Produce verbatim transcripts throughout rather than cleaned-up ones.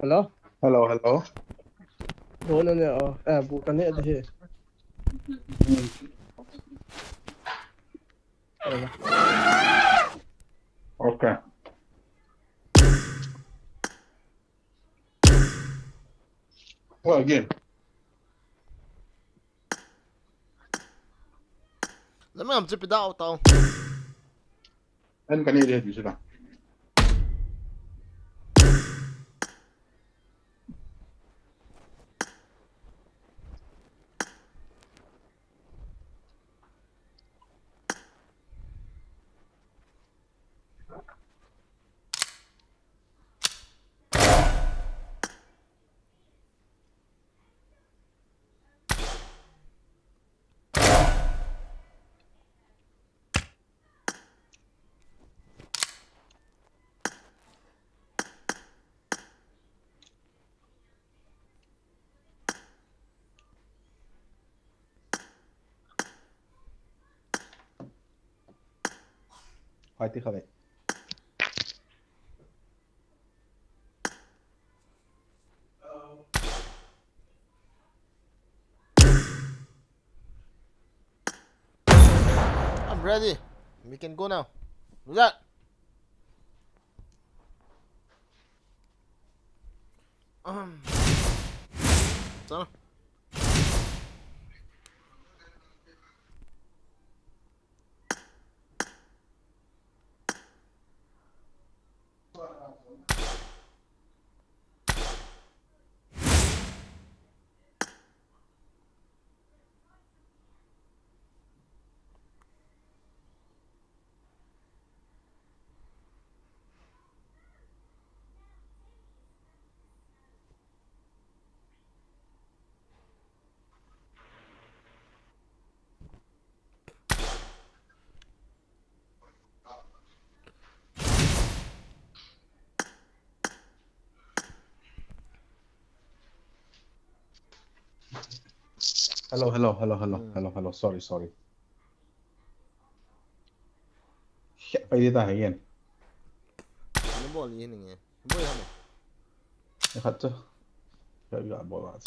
Hello? Hello, hello. Bo na ne, oh, eh, bu ka ne de he. Okay. Well, again. Let me, I'm tipping out though. An ka ne de he, sila. Hoi ti kha ve. I'm ready. We can go now. Do that. Um. Sana. Hello, hello, hello, hello, Hmm. Hello, hello. Sorry, sorry. Shit, pai di ta again. Ano bol ni hininge? Bol hamo. Khat chu. Ka ga bol a.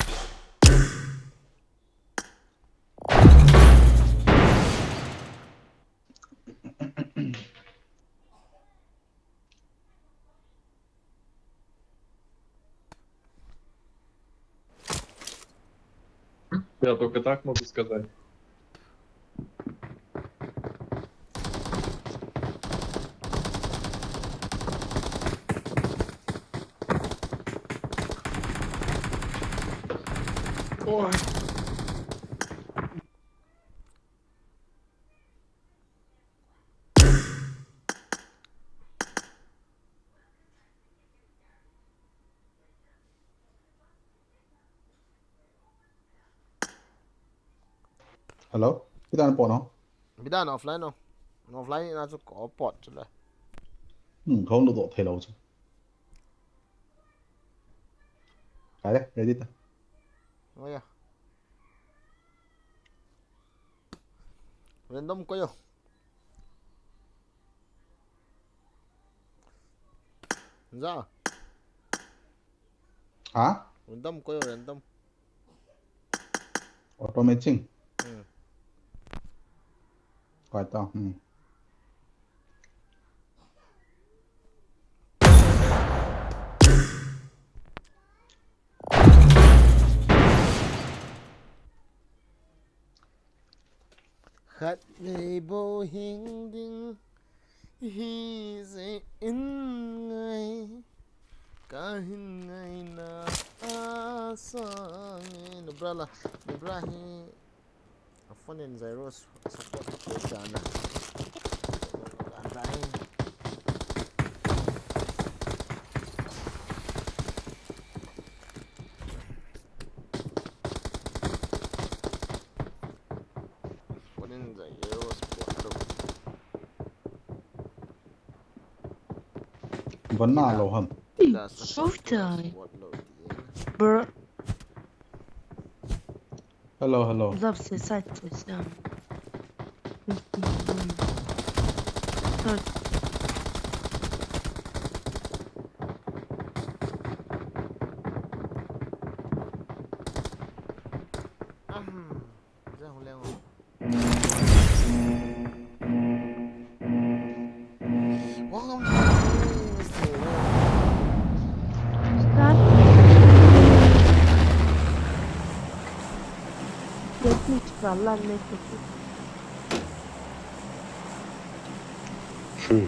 Я только так могу сказать. Ой. Hello? Kita na po, no? Bidan offline no. No offline na chu ko pot chu la. Hmm, kong lu do thei lo chu. Kale, ready ta. Oh yeah. Random ko yo. Za. Ha? Random ko yo, random. Auto matching. Hmm. Koi ta. Hmm. Khat vei bou hing ding hi jeh in ngai, ka hin ngaina a sang e. Nubra la, Nubra hi a phone in zero support ko chana. Nubra hi. Phone in zero support lo. Bon na lo ham. Ila support Showtime. Support lo ti. Bro, Hello, hello. Love se sat se sam. Sorry. Welcome to Start. Let me try.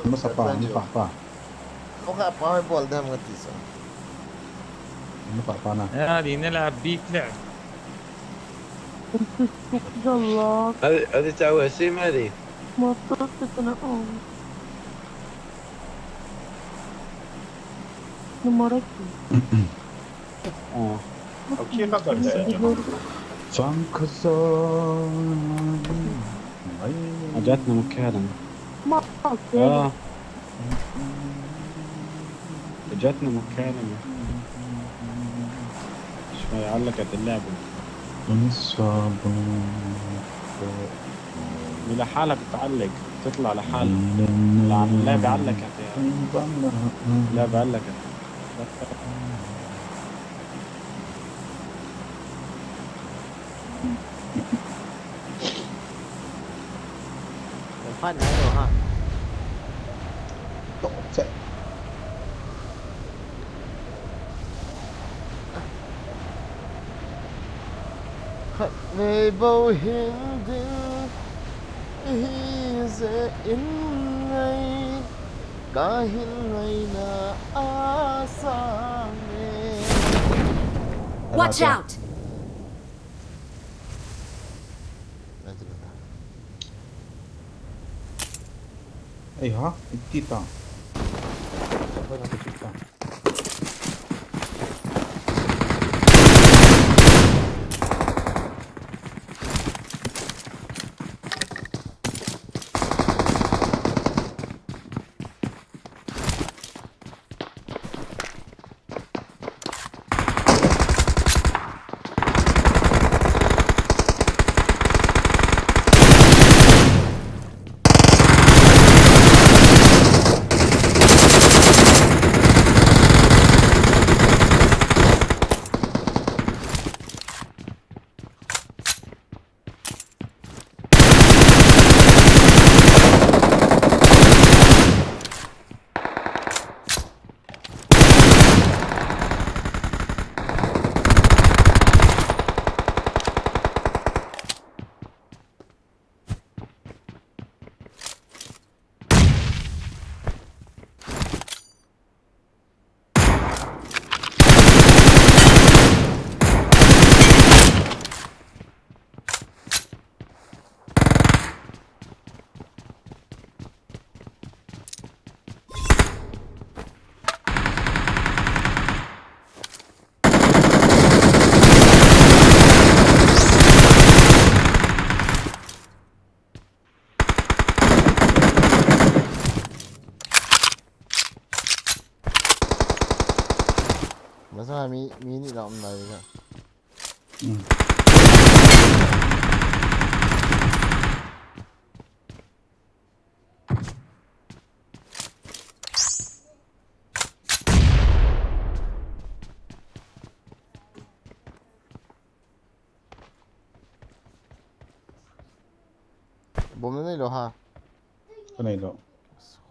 Masa pa, masa pa. Oka pa me bol dem ngati sa. Masa pa na. Ja, din är big flag. Jalla, Adi, adi tahu si mari. motor kita na on. Numara ki. Oh. Okay, ka kar jaya. Chang khasa. Ajat na mukhe adam. Ma, Ah. Ajat na mukhe adam. شوي علقت اللعبة. Insabun. ولحالك تعلق، تطلع لحالك. لا، اللعبة علقت يا. اللعبة علقت. Lam phat nai lo ha. Khat vei bou hin ding hi je in ngai, ka hin ngaina a sang e. Watch out! Ei ha, iti ta. Iti ta. Masa mi mi ni la um lai ka. Bom na nei lo ha. Ka nei lo.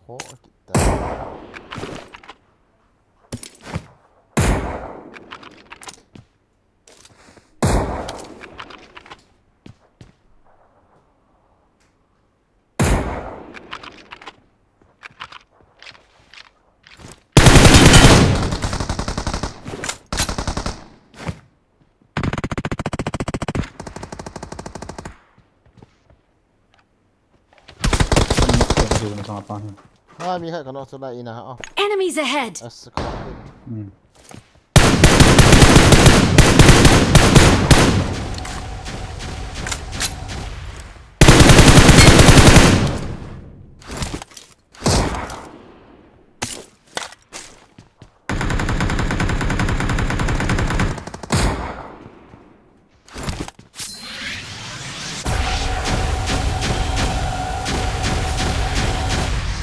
Ho kita. Ha mi khat ka nok chu lai in a ha. Enemies ahead! As ka.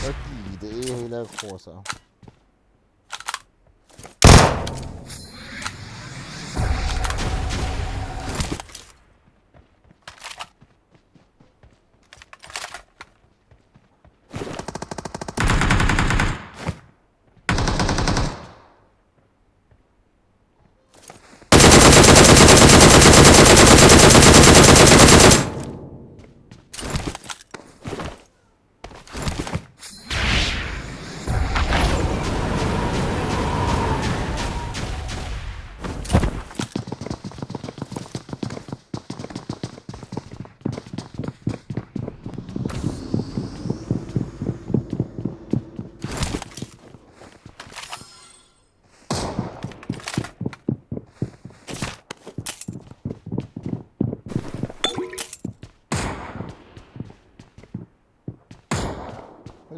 Aki de e hoi la khosa.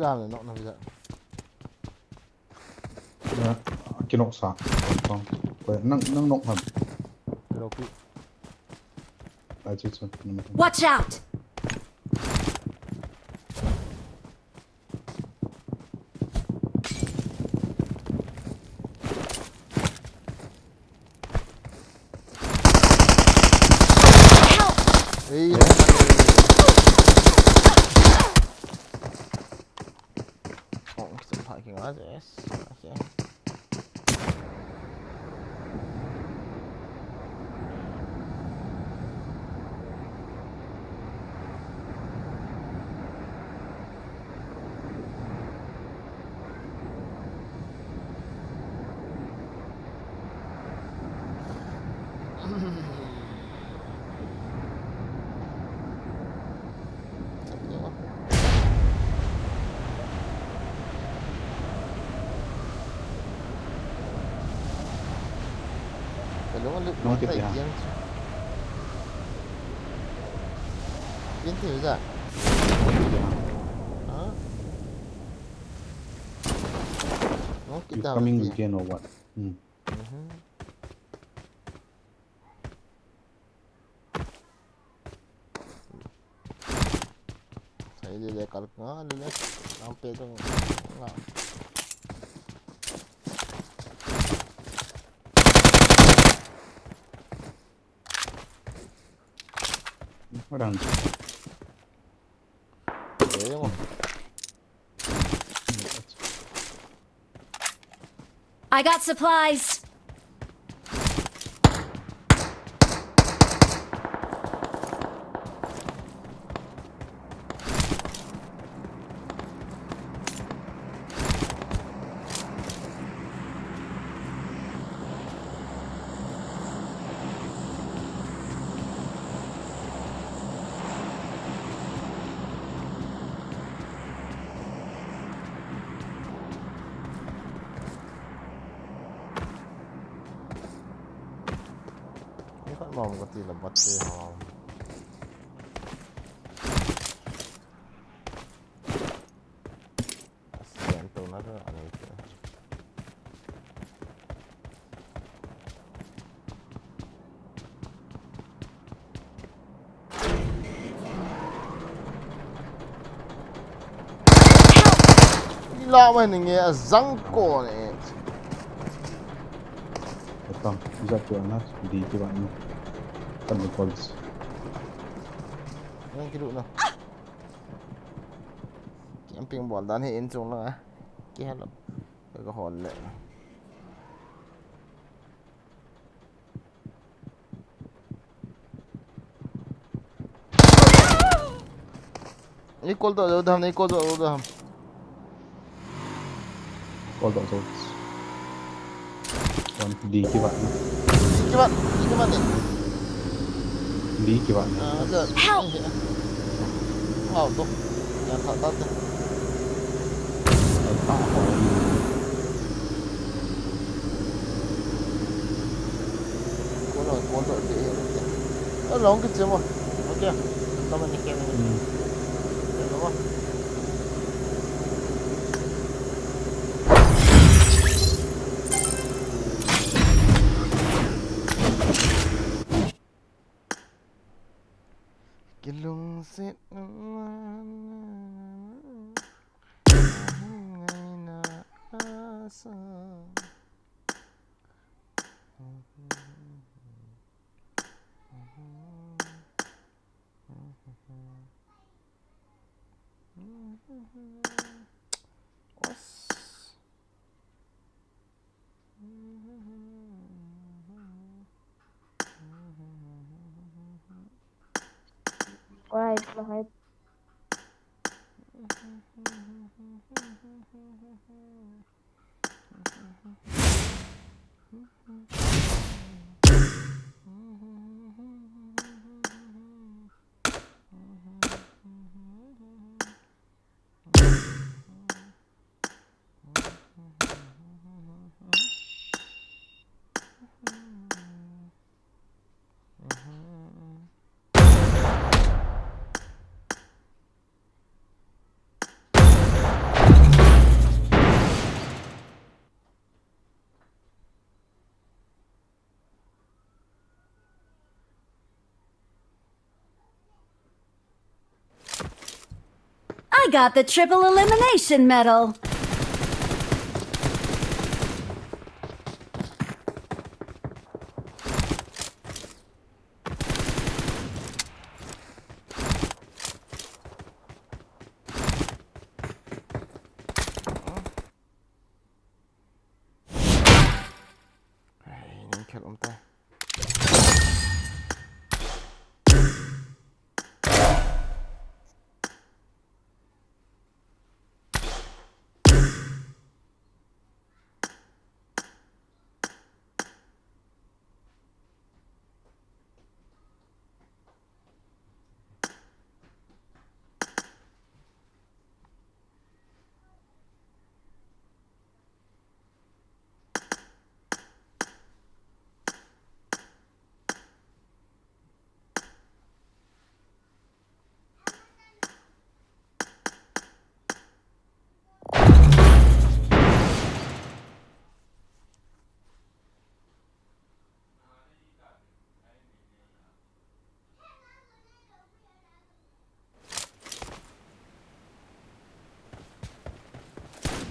Tam le nok na visa. Na, kinok sa. Koi, nang, nang nok ham. Kilo pi. Ai, chu, chu, nang nok. Watch out! Help! Ei. Oh, kita phai ke nga, yes. Okay. Ka lung a lut. Nung kit ya. Yen ti ja. Nung kit ya. Ha? Nung kit. You coming again or what? Hmm. Mhm. Sai le le kal nga le le. Ang pe tong nga. Orang. Ayun mo. I got supplies. Ni khat mong ka ti la bat te ho. Asian to na to ani te. Ila mai ninge azang ko ne. Tang, iza tu ana, di ki ba ni. Kan ni calls. Yang kiru na. Camping bol dan hi in chung lang a. Ki hello. Ka hol le. Ni call to dam, ni call to dam. Call to. One D ki ba. Di ki ba, di ki ba ni. Di ki ba ni. Ah, help! Wow, to. Yang tak tak. Kona, kona, eh, eh, eh. Along ke chemo. Okay. Tama ni kaya ni. Hmm. Kaya mo. Kilungset. Ngaina asa. Os. Right, right. I got the triple elimination medal. Ai, ning khel um tai.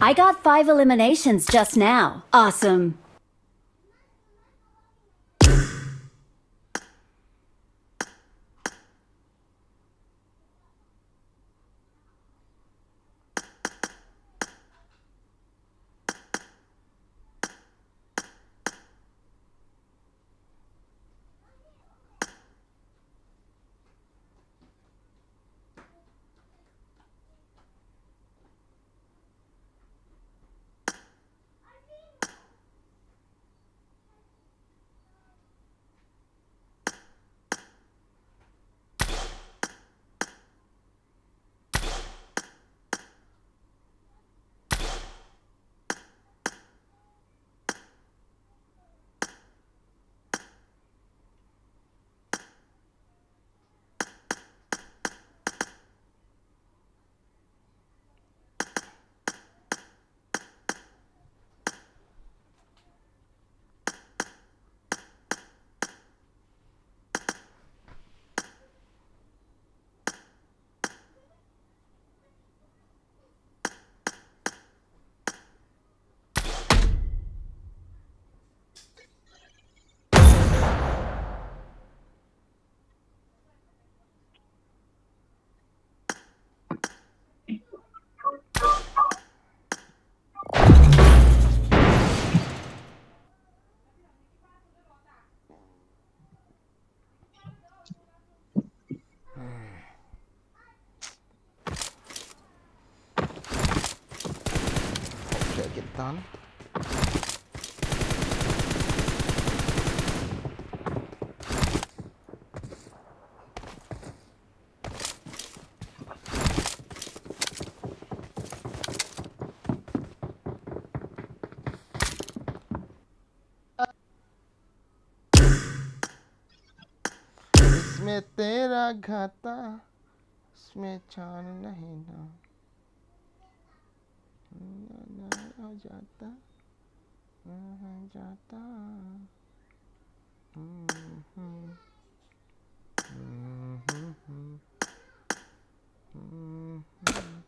I got five eliminations just now. Awesome. Get done. इसमें तेरा घाटा, इसमें जान नहीं ना। ना, ना, आ जाता, आ जाता। हम्म, हम्म। हम्म, हम्म, हम्म। हम्म, हम्म।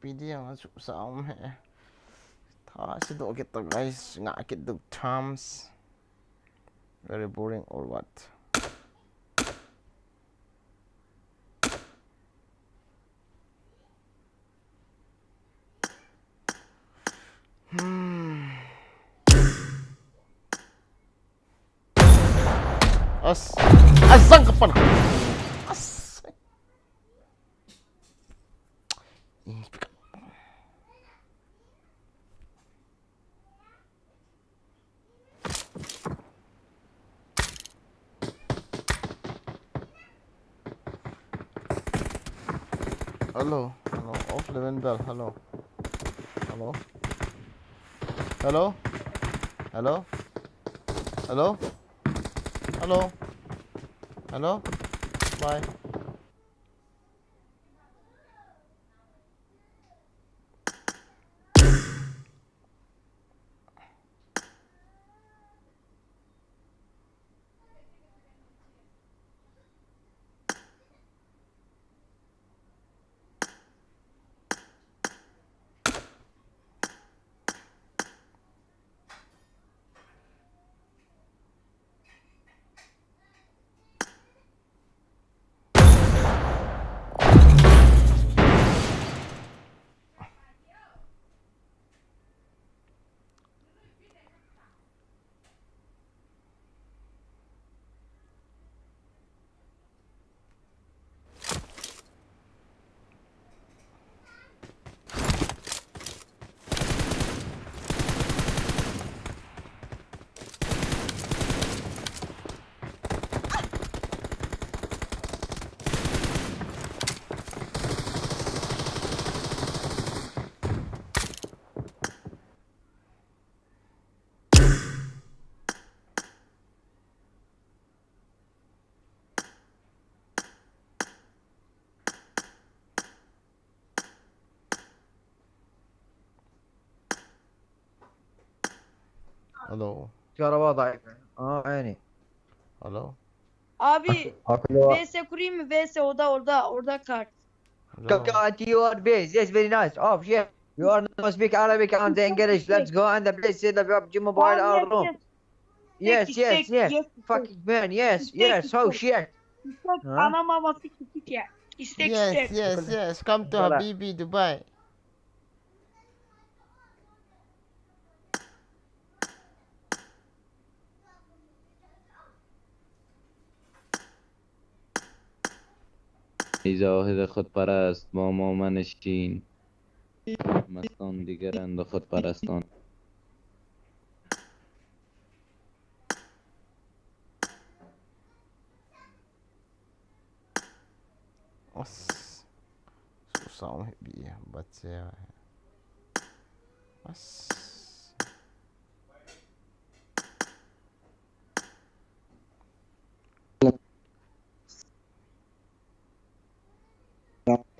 Video chu sa um he. Tha si do kit to guys, nga kit do terms. Very boring or what? Hmm. As, asang kapan. As. Hello, hello, off eleven bell, hello. Hello? Hello? Hello? Hello? Hello? Hello? Bye. Hello. Şu araba da. Aa, yani. Hello. Abi, Akıllı. V S kurayım mı? V S orada, orada, orada kart. Hello. Kaka, you are best. Yes, very nice. Oh, shit. You are not speak Arabic and the English. Let's go and the place, the PUBG Mobile Abi, are yes, room. Yes. Yes, yes, yes. Fucking man, yes, yes. Oh, shit. İstek, ana maması küçük ya. İstek, istek. Yes, yes, yes. Come to Habibi, Dubai. ای زاهد خودپرست، با ما منشین. مستان دیگرند و خودپرستان. As. Susah bih baca. As.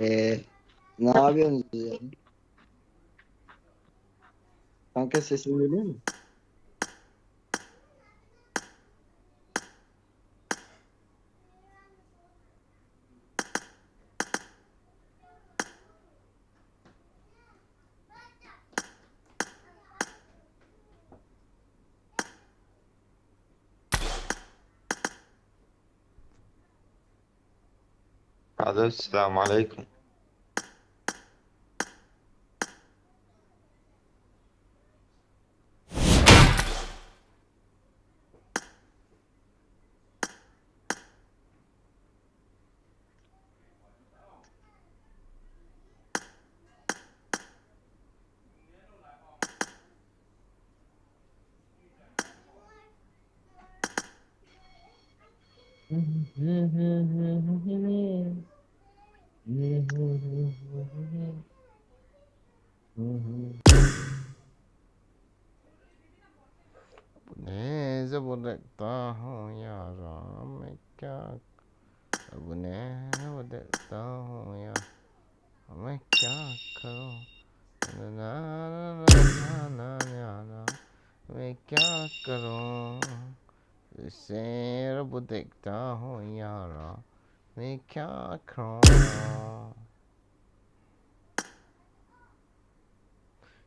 Ee, ne yapıyorsunuz ya? Kanka, sesimi duyuyor musun? Alo, selamun aleyküm. अपने जब देखता हूँ यारा, मैं क्या, अपने जब देखता हूँ यार, मैं क्या करूँ, ना, ना, ना, मैं क्या करूँ, तुझसे रब देखता हूँ यारा, मैं क्या करूँ।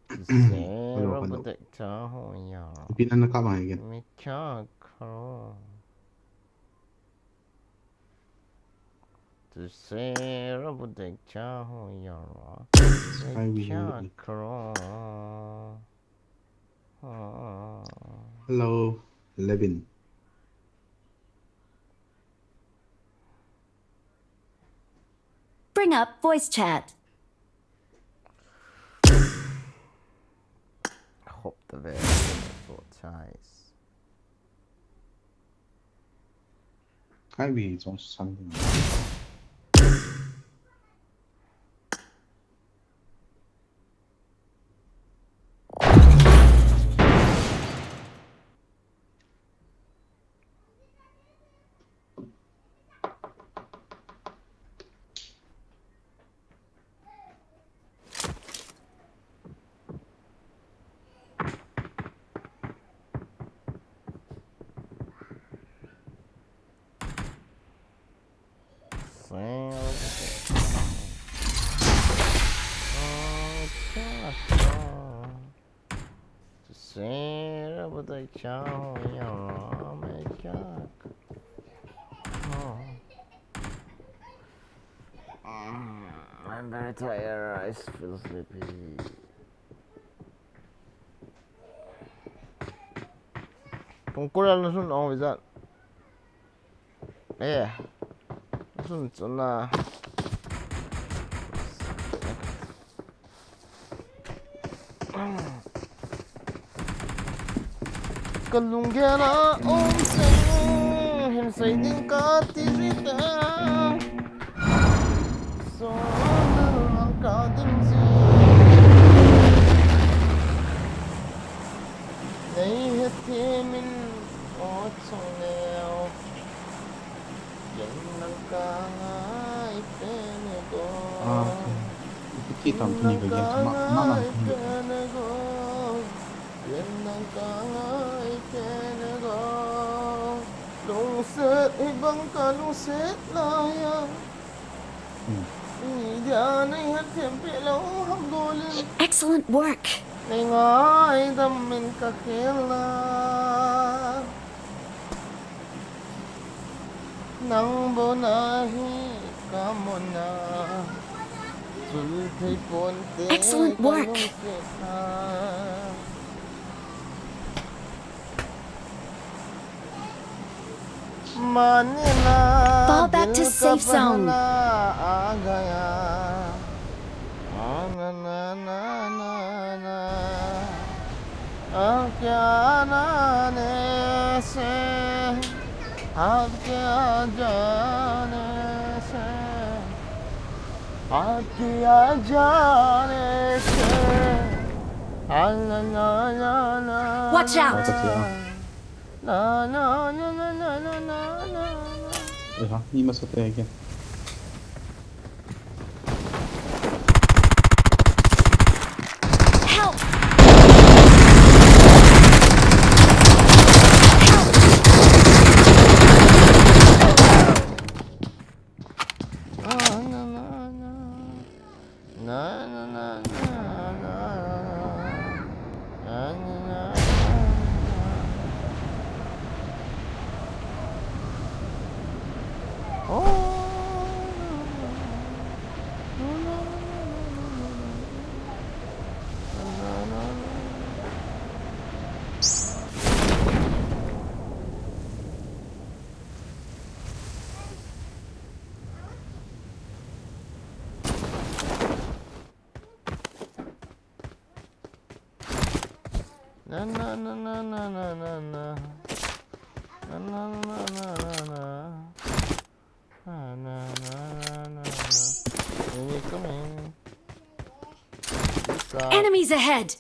तुझसे hello, रब hello. देखता हूँ यार। Pina na ka bang again? मैं क्या करूँ? तुझसे रब देखता हूँ यार। मैं क्या करूँ? हाँ। Hello, Levin. Bring up voice chat. Hope the very good for chais. Kai wi zong sang. Share, but I can't, you know, make it. Oh. Mm, I'm very tired, I feel sleepy. Pungkura na sun, oh, is that? Eh. Sun sun na. Ka lunggel a um seng, hin sei ding ka ti ri ta. So, ka ding si. Nei he te min o chang leo. Ah, okay. Iti tam tuni ka gen ma, ma lang tuni. Set hi bang ka lungset lai a. Hmm. Idia nei hetthem peh lou ham golin. Excellent work. Nei ngaidam in ka khel a. Nang bou na hi ka mona. Chul thei ponte. Excellent work. Ka lungset a. Fall back to safe zone. Watch out! Help! Enemy coming. Enemies ahead!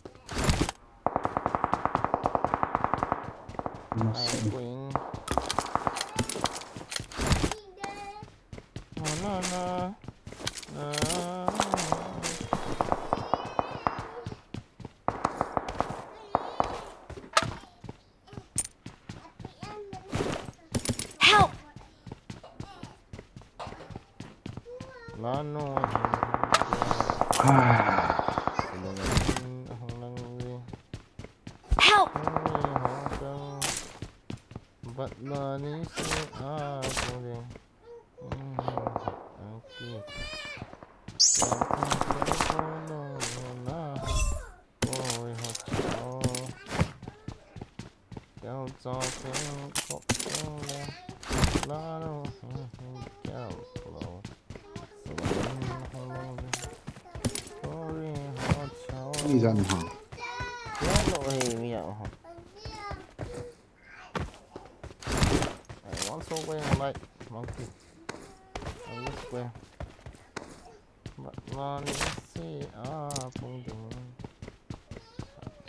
Help! Help! Ni jan ha. Hello, hey, mi a ho. Ai, one square, like, monkey. One square. But one is see, ah, pung dung.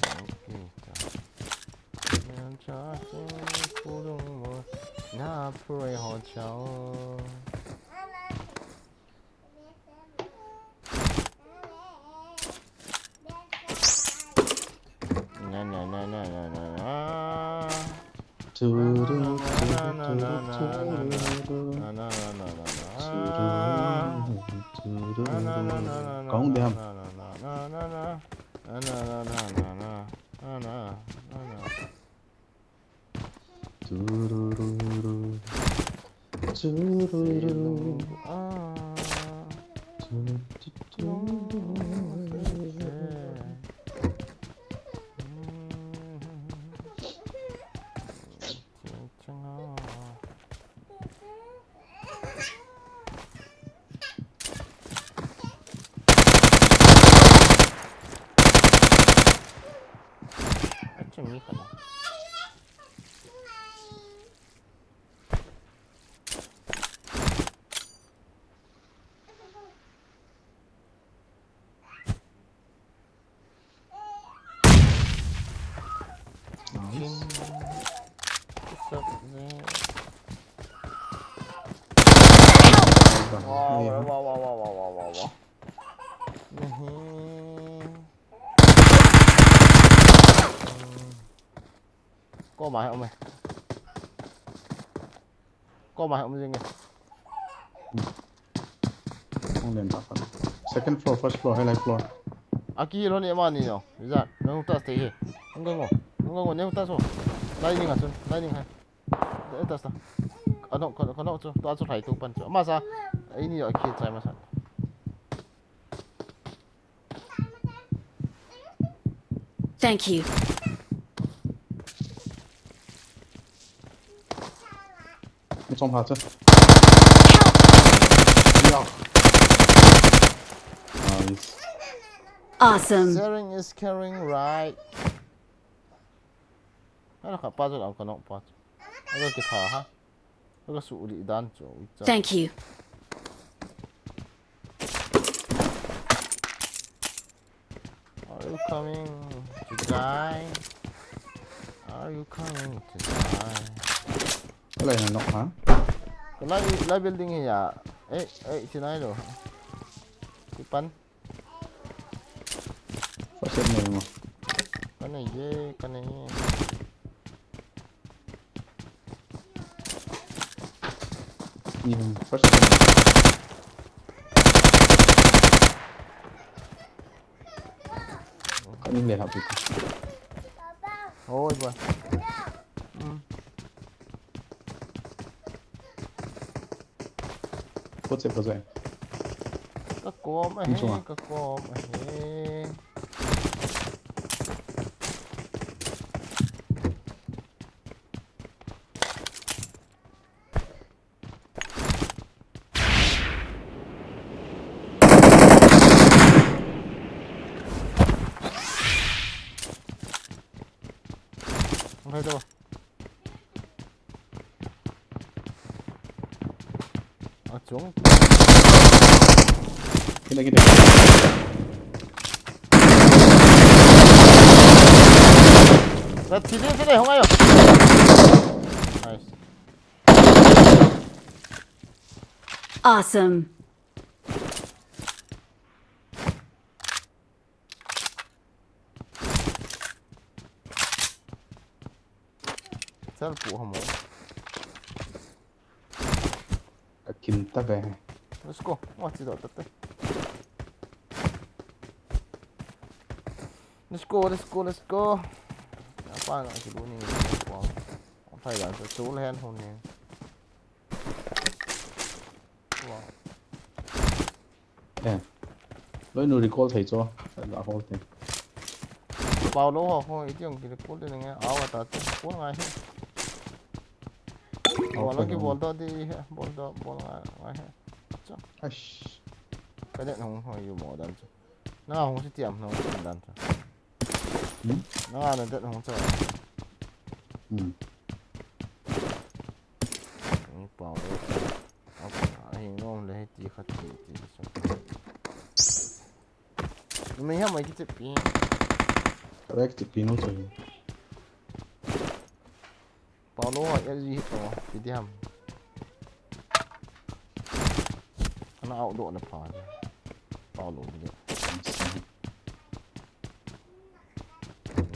Monkey, cha. Yan cha, pung dung mo. Na, pray ho chao. Na, na, na. Turu, turu, turu, turu. Turu. Kong dem. Tururu. Tururu. Nice. What's up, man? Wow, wow, wow. Nahi. Ko mai, ome. Koma, um jing e. Hung len ta pa. Second floor, first floor, highlight floor. Aki lo ni ama ni no. Iza, no ta stay here. Hung go. Hung go, ne ta so. Lining asun, lining hai. Dai ta sta. Ano, kano, kano chu, ta chu hai tu pan chu. Ama sa, ai ni aki chai ma sa. Thank you. Ni chom ha chu. Help! Yeah. Nice. Awesome. Sharing is caring, right? Ala ka pa chu, ang kano pa chu. Aga kitha ha. Aga su uli dan chu, ui cha. Thank you. Are you coming to die? Are you coming to die? Kalai na nok ha? Kalai, lai building hi ya. Eh, eh, sinai lo. Kipan. Pasal na mo. Kanai ye, kanai ye. Even first. Kaning le happy. Oi, boy. Hmm. Kotse, kotse. Ka kom ahi, ka kom ahi. Ang kaya ito. Achung. Kita, kita. Rat sini, sini, hong ayo. Nice. Awesome. Sal pu hamo. Akin ta ve. Let's go. Wa chi do ta te. Let's go, let's go, let's go. Apa na si lu ni ko. Apa ya tu tu len hon ni. Wow. Eh. Loi nu recall thei cho. La hol te. Pau lo ho ho iti ong ki recall te nge. Awa ta te. Pol ngai he. Awa la ki bol do di he. Bol do, bol ngai, ngai he. Cho. Ash. Ka det hong ho yu mo dan cho. Na hong si tiam hong si dan cho. Hmm? Na na det hong cho. Hmm. Ni pau lo. Apa, ahi nom le ti khat ti ti. Ni mai ha mai ki te pi. Correct ti pi no to. Paulo a L G hit to, P D M. Ana out do na pa. Paulo ni.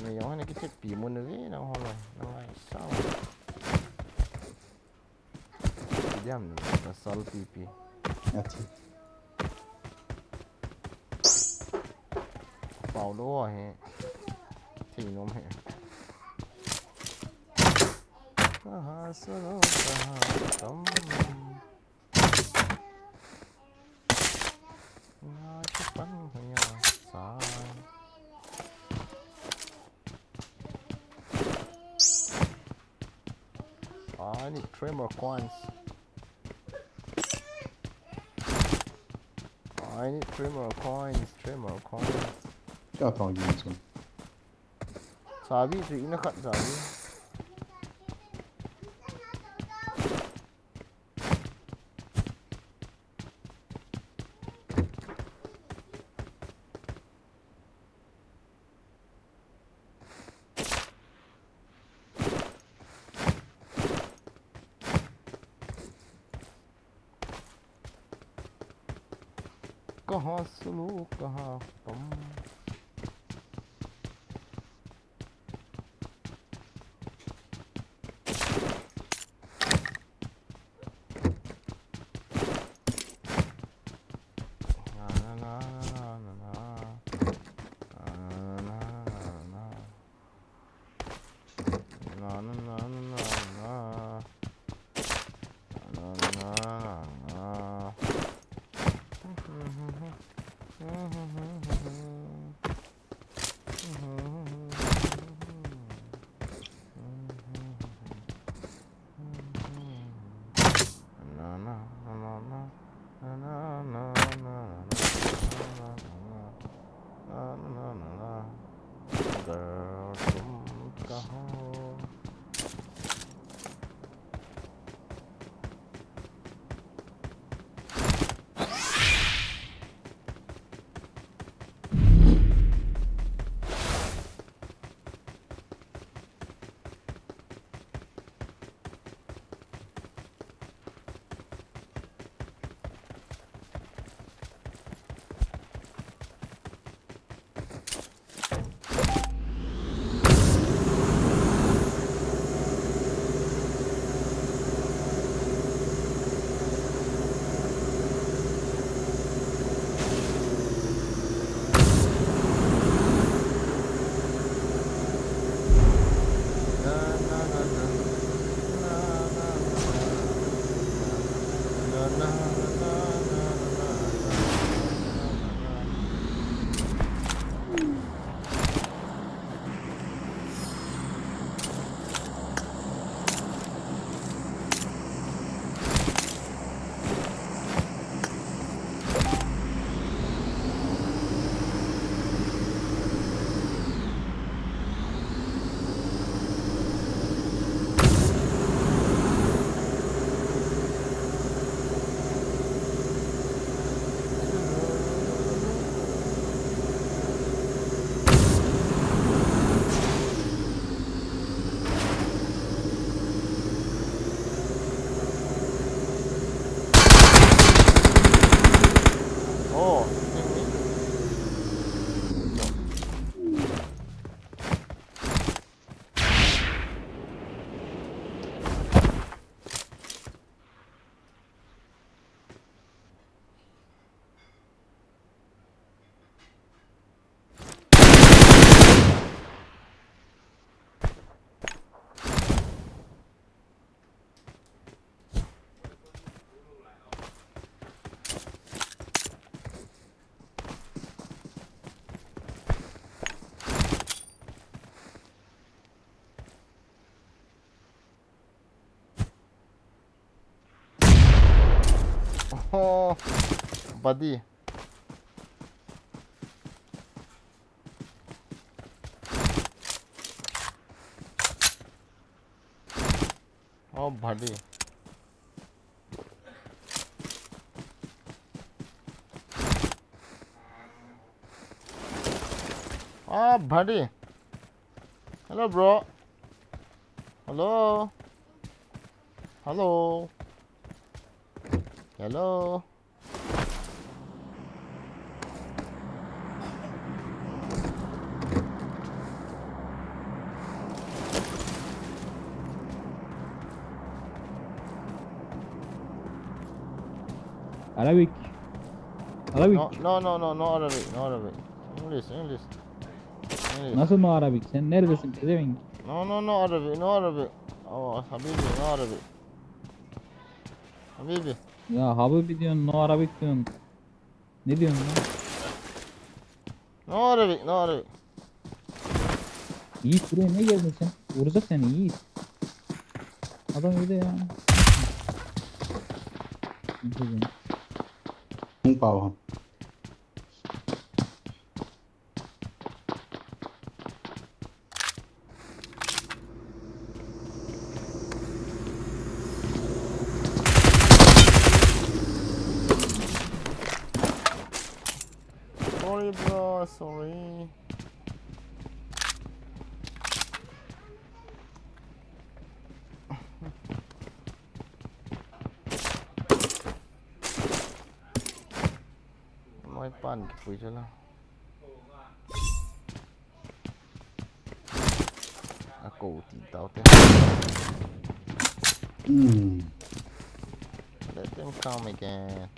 Me yo na ki te pi mo na ve na ho na. Na mai sao. P D M ni, na sal P P. Acha. Paulo he. Thei nom he. Kaha salo kaha tam. Nga chupan hoya sa. I need three more coins. I need three more coins, three more coins. Kya tha ye isko? Chabi chu ina khat chabi. Kaha sulu, kaha pam. Girl, tum kaho. Oh, hitting me. Oh, buddy. Oh, buddy. Oh, buddy. Hello, bro. Hello. Hello. Hello. Arabic. Arabic. No, no, no, no, no Arabic, no Arabic. English, English. English. Nasıl no Arabic? Sen neredesin pezevenk? No, no, no Arabic, no Arabic. Oh, habibi, no Arabic. Habibi. Ya habibi diyorsun, no Arabic diyorsun. Ne diyorsun lan? No Arabic, no Arabic. Yiğit, buraya ne geldin sen? Vuracak seni Yiğit. Adam öyle ya. Yiğit dedim. Hung pao. Sorry, bro, sorry. Mai pan kipui chu la. A ko ti tau te. Hmm. Let them come again.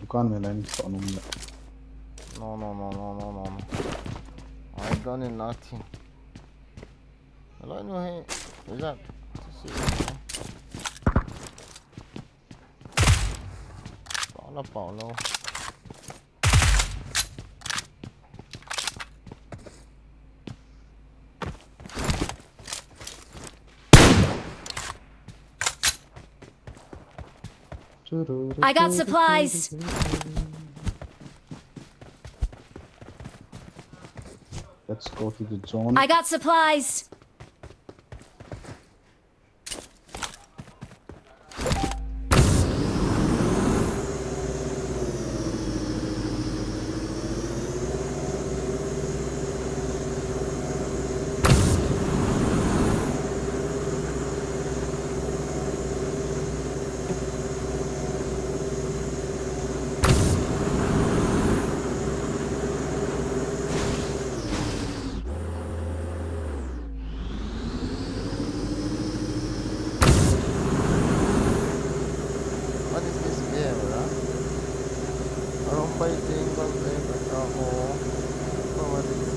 Dukan me line so num le. No, no, no, no, no, no, no. I don't need nothing. Hello, no, hey. Is that? Let's see. Lapau lo. I got supplies. Let's go to the zone. I got supplies. What is this game, huh? Role playing, role playing, oh, oh. What is this?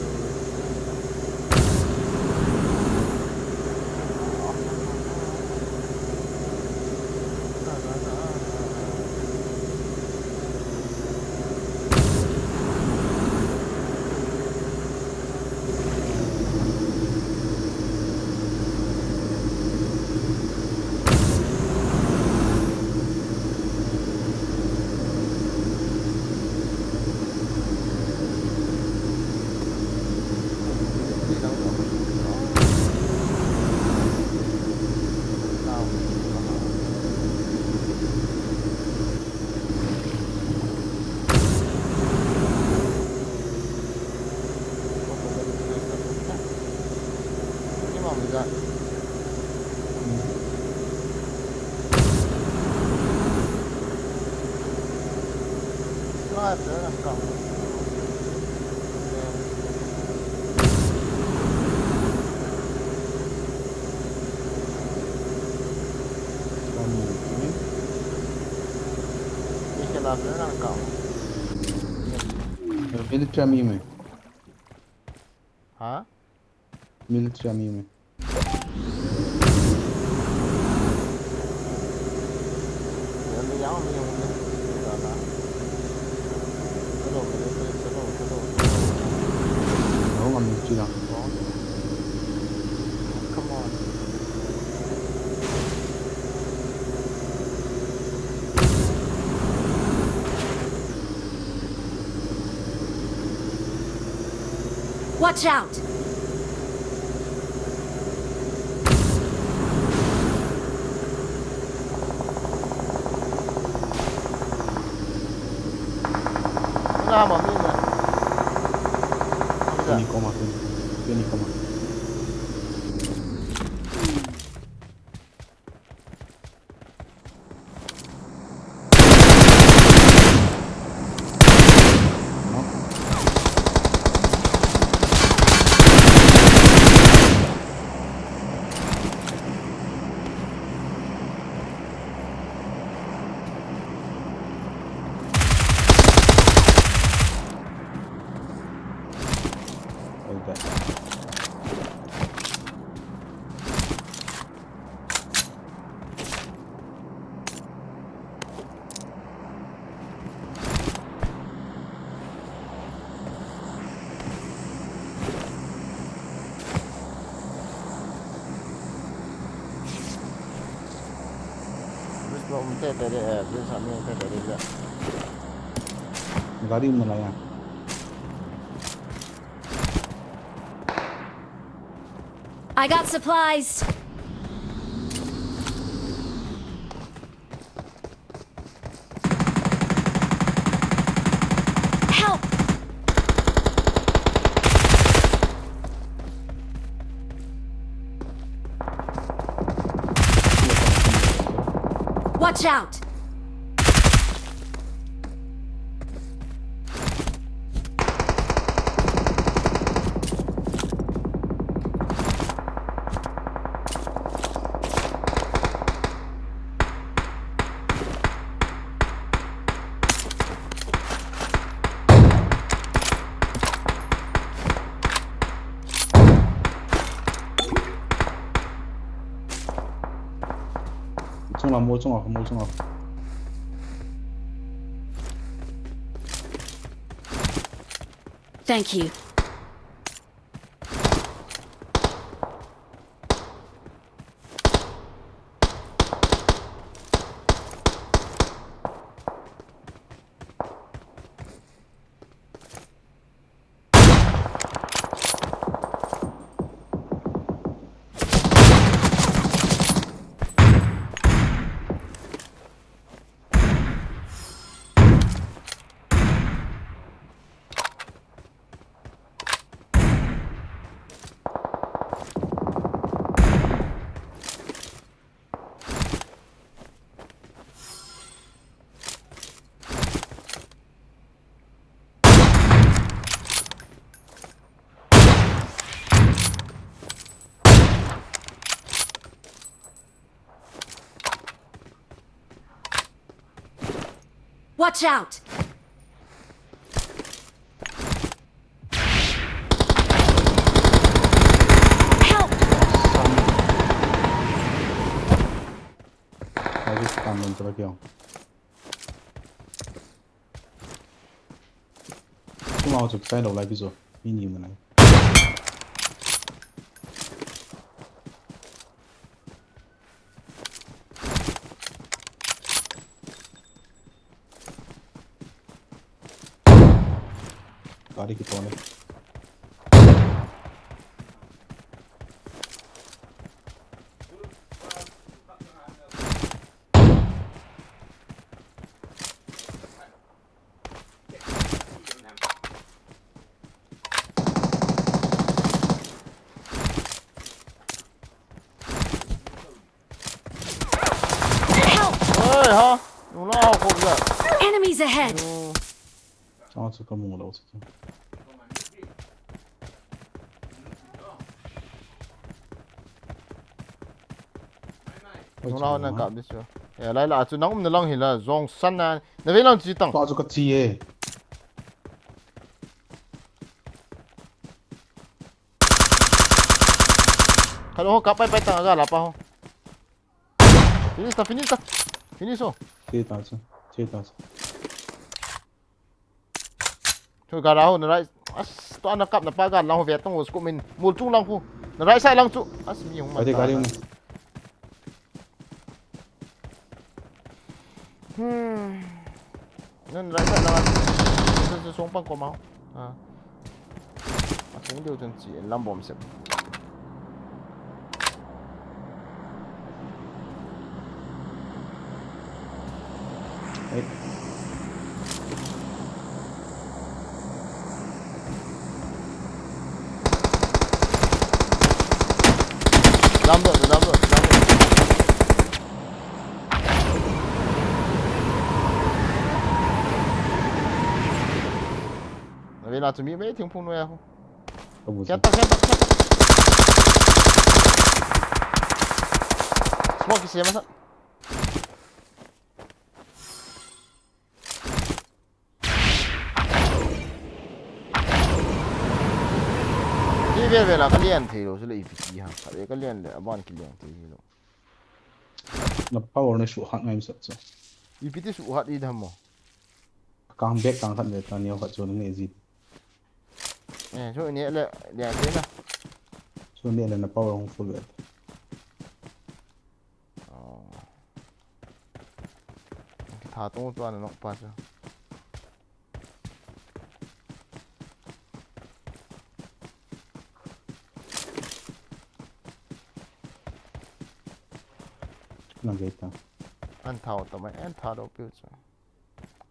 Military ami mai. Ha? Military ami mai. Come on. Watch out! Wala, mami na. Wala. Tini koma, tini, tini koma. Bus lo um tete de, eh, bus ami um tete de. Gari um nalai ya. I got supplies. Help! Watch out! Chung lam, mol chung a, mol chung a. Thank you. Watch out! Help! Ai, kan man tara kya? Tumau chuk sai lo lai kijo. Ini mana. Gari kitone. Help! Oi, ha. Nula ho ko ga. Enemies ahead! Yo. Chang chu ka mu lo chu. Oi, nula ho chang na ha. Ka bisu. Ya, lai la chu nang um na lang hi la, jong san na. Na ve lang chi tang. Pa chu ka chi e. Khat ho kap pai pai tang ga la pa ho. Finish ta, finish ta. Finish ho. Che ta chu. Che ta chu. Chu ga la ho na right. As to na kap na pa ga la ho ve tang ho scope min. Mul chung lang khu. Na right side lang chu. As mi hung ma. Gari, ta gari na. Hung. Hmm. Nun right side lang. Su, su, sung pang ko mau. Ah. A sung diu chun chi in lam bom sep. Ei. Lam doh, lam doh, lam doh. Na ve na chu mi mai thingphung noi a ho. Ka bu. Khen ta, khen ta, khen ta. Smoke kisem masa. Kei vel vel a ka lian thei lou, chu le ipi ti ham. Ka ve ka lian le, aban kilian thei hi lou. Na power na suhat ngai masat chu. Ipi ti suhat i dam mo? Kang bek kang khat le ta neo khat chu na nge ji. Eh, chu ne le, lian thei na. Chu ne le na power hung full ve. Oh. Tha tung tu ana nok pa chu. Lang ge ta. An thau ta mai, an tha do piu chu.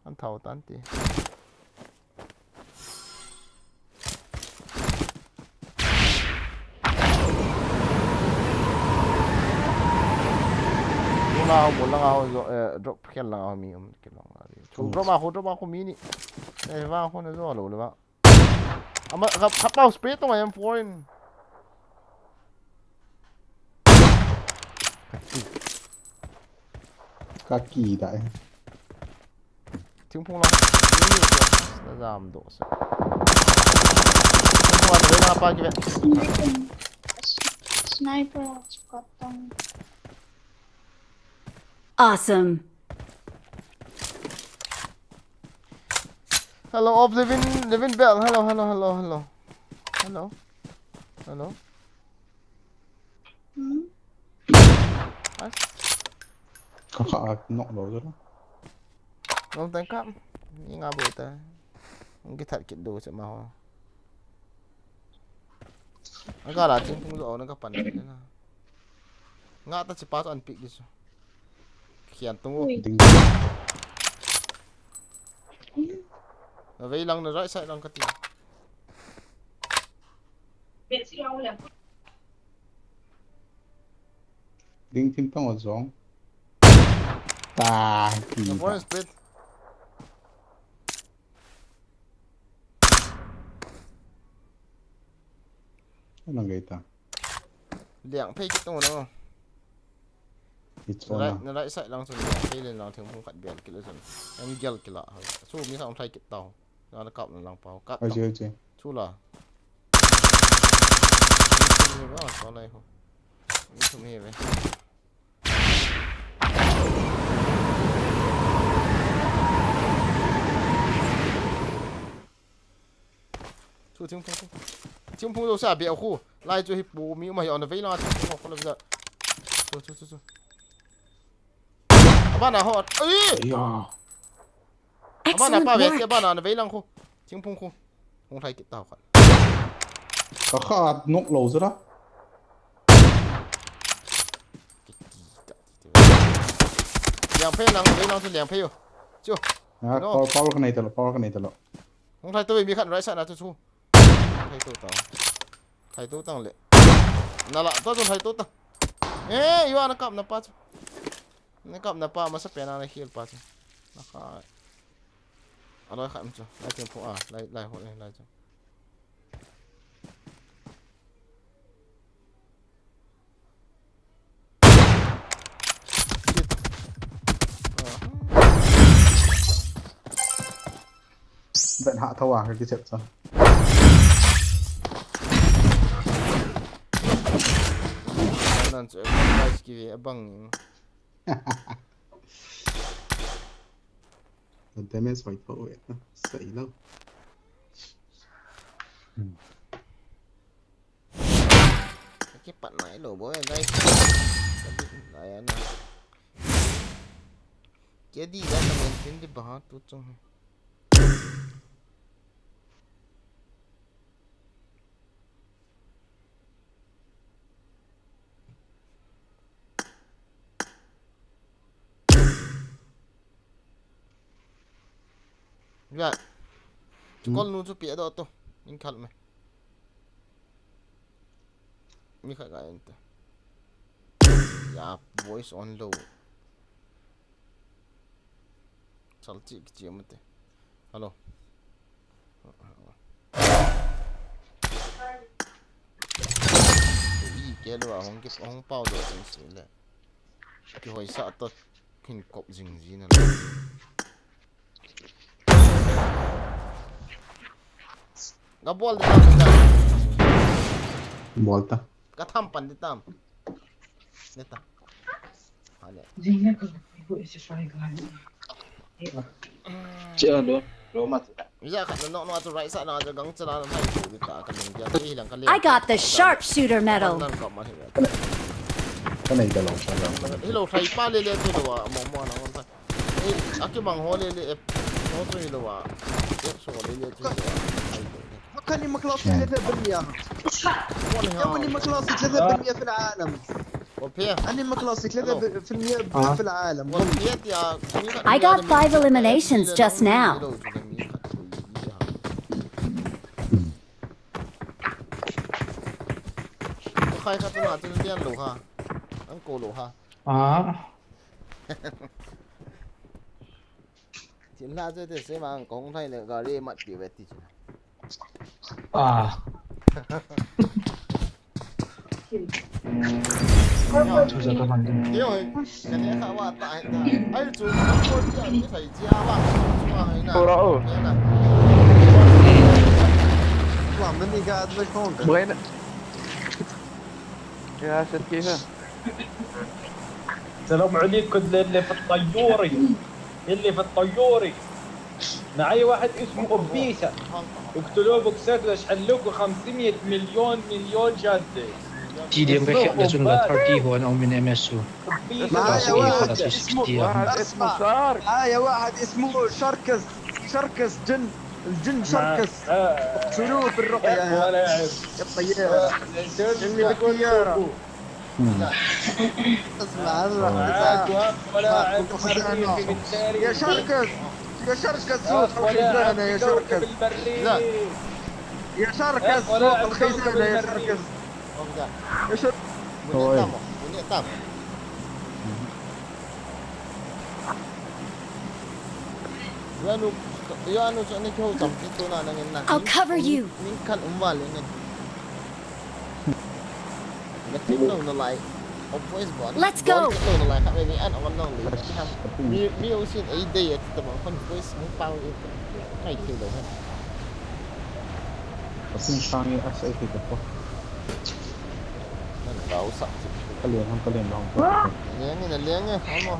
An thau tan ti. Tuna ho, bol langa ho, zo, eh, drop khel langa ho mi um, kilong a ri. Chu drop a ho, drop a ho mi ni. Eh, va ho na zo lo le va. Ama, kha, kha pau spray to ngai am foreign. Ka ki. Ka ki dai. Thingphung la. Na jam doh se. Thingphung la, na pa ki ve. Sniper. Sniper, chukatang. Awesome. Hello, of Levin, Levin Bell. Hello, hello, hello, hello. Hello. Hello. Hmm? What? Ka kha a nok lo jara. Long time kap. Ni nga bo ta. Ngi that kit do se ma ho. Aga la ching pung lo na ka pan na. Nga ta chi pa to an pick this. Khian tung u. Ui. Ding. Na vei lang na right side lang ka ti. Ding thim tang o jong. Ta. Na ki foreign ta. Split. Anang gei ta. Liang phei kit tung no. It's right, na right side lang chun liang phei len lang thingphung khat bel kit le chun. An gel kila. Chu mi sang thai kit tau. Na kap na lang pau. Kap. Oi, tau. Oi, oi. Chu la. Ni thum hi ve, ah, so nai ho. Ni thum hi ve. Chu thingphung, thingphung. Thingphung lo sa be khu. Lai chu hi pu mi um a hi on the way la thingphung ko lo ja. Chu, chu, chu, chu. Abana ho. Ai! Ya. Abana pa ve, excellent work. Abana na vei lang khu. Thingphung khu. Hung thai kit tau khat. Ka kha nok lo jara. Liang phei lang, vei lang chu liang phei yo. Chu. Ah, no. Power, power ka nei ta lo, power ka nei ta lo. Hung thai to mi khat right side na chu chu. Thai to ta. Thai to tang le. Na la, to chu thai to ta. Eh, you are na kap na pa chu. Na kap na pa masa pen na heal pa chu. Na kha. Aloi khat chu. Lai thingphung a, lai, lai ho, lai chu. Shit. Ah. Ben ha thawa ka kichep chu. Nan chu, guys, ki ve abang. Damage hoi tho ve. Sai lo. Hmm. Ka kipat nai lo bo, guys. Ka bit nai ana. Kedi da ka maintain di ba tu chung. Ya. Hmm. Call nu chu pi ado to. In khal me. Mi kha ga ente. Ya, voice on lo. Chal chi ki chi mate. Hello. I ke lo a hong ki, hong pau do chang si le. Ki hoi sa to kin kop jing ji na lo. Ga bol de tam. Bol ta. Ka tham pan di tam. Ne ta. Ha le. Jing ne ka bu isi fai ga ni. Che lo, lo ma ta. Ya ka no no tu right side na ja gang chala na mai tu di ta ka ling ja ti lang ka le. I got the sharpshooter medal. Nan ka ma hi. Ka nei da lo sa lo. Hi lo thai pa le le tu lo wa mo mo na mo. Eh, aki bang ho le le, eh, ho tu hi lo wa. Eh, so le le tu hi lo wa. Ai, ai, ai. Makani makhlasi thalatha bil miya. Kani makhlasi thalatha bil miya fil alam. Kani makhlasi thalatha bil miya fil alam. I got five eliminations just now. Khai khat na tu lian lo ha. Ang ko lo ha. Ah. Chin la che te se ma ang kong thai le gari mat pi ve ti chin. Ah. Chu ja ka man din. Yo, ka ne kha wa ta ta. Ai chu ko ti a ni thai chi a wa. Chu wa hai na. Ora o. Wa men ni ga de kong. Bueno. يا ست كيفه؟ السلام عليكم للي في الطيوري. اللي في الطيوري. معايا واحد اسمه أوبيسا. اقتلوه بوكسات واشحن لكم خمسمية مليون، مليون جدة. T D M ka khet le chun la thirty ho ana um in M S u. معايا واحد اسمه، اسمه شارك. معايا واحد اسمه شركس، شركس جن، الجن شركس. اقتلوه بالرقية يا، يا الطيارة. جني بالطيارة. اسمع، اسمع. يا شركس، يا شركس، فوق الخزانة، يا شركس. لا. يا شركس، فوق الخزانة، يا شركس. يا شركس. I'll cover you. Let's go.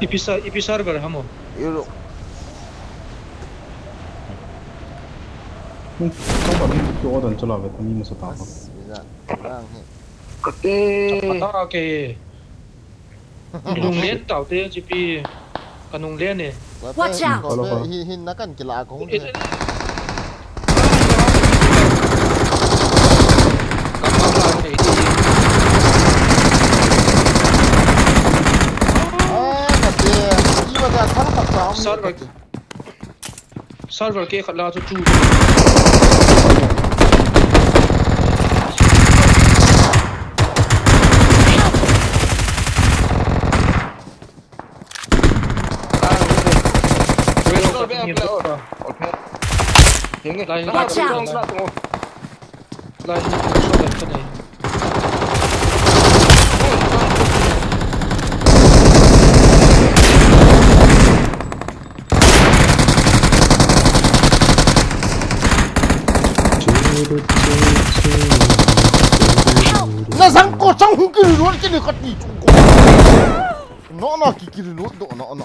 Ipi sa, ipi server hamo? Chongpa mi ki order chala ve, tami masa ta ko. Kate. Kata ke. Nung len tau te G P. Ka nung len e. Watch out. Hi, hi na kan kila ko. Server. Server ke khat la chu chu. Watch out. Na sang ko sang hung kiri lon kiri kati chung ko. No, no, ki kiri lon do, no, no.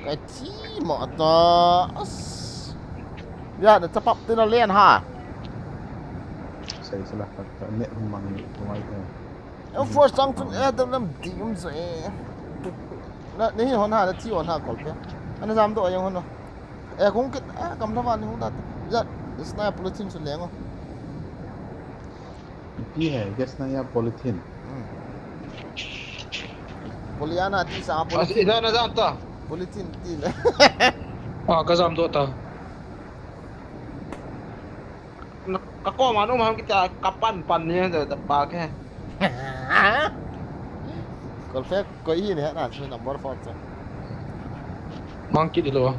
Kai thi mo ta. As. Ya, na chapap te na len ha. Sai sala ka, ka ne mang ni ko mai ko. Em force sang tun e dam lam di um zo e. Na, ni hon ha, na thi hon ha kol pe. Ana jam do yang hon no. E kong kit, e kam thawan ni hon da. Ya, sniper platoon chu leng o. Ipi he, gas na ya polythene. Hmm. Polyana ti sa polythene. Ina na jam ta. Polythene ti le. Ah, ka jam do ta. Na, ka ko ma no ma kita ka pan pan ni da, da pa ke. Kol fe ko i ni na chu number four cha. Monkey di lo.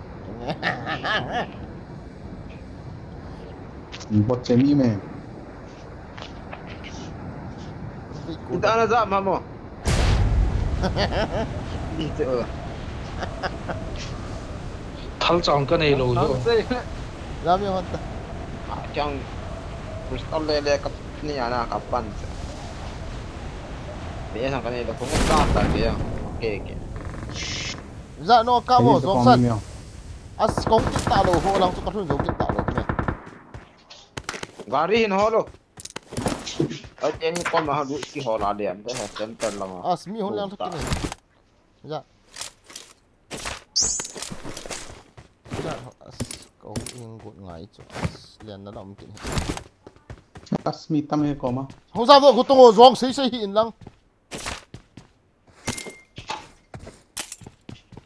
Bot che mi me. Ita na jam hamo. Ni che o. Thal chang ka nei lo lo. Jam yo hon ta. A chang. Pistol le le ka ni ana ka pan che. Ni sang ka nei lo ko jam ta ke ya. Ke ke. Za no ka mo zong san. As kong kit ta lo ho lang chu ka thun zong kit ta lo me. Gari hin ho lo. Ai, teni kon ma ha du ki ho la de am te ha center lama. As mi hon lang thak ni. Ja. Ja, as ko ing gut ngai chu. As lian na lam kin. As mi tam he ko ma. Hong sa do ko to zong sei sei hi in lang.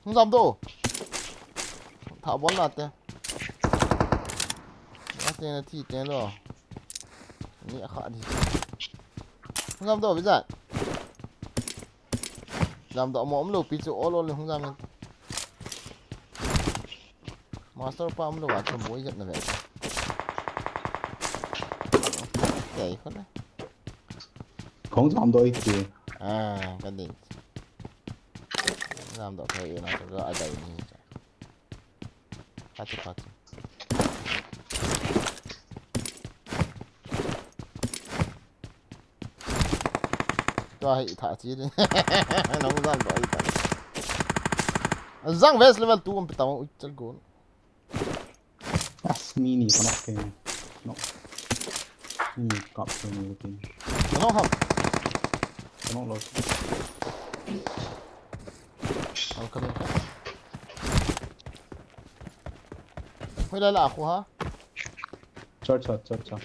Hung jam do. Tha bol na te. Na te na thi te lo. Ni a kha di. Hung jam do, Bijat. Jam do mo um lo pi chu ol ol hung jam in. Master pa um lo a chu boi jat na ve. Kei khole. Kong jam do i ti. Ah, ka ding. Jam do phei na to a dai ni. Ka ti, ka ti. Tua hi tha chi di. Nong jam do i Zang vest level two um pitang ui chal gon. As mi ni kana ke. No. Ni kap ke ni ke. Ano ham. Ano lo. Al kami. Hoilai la khu ha. Char char char char.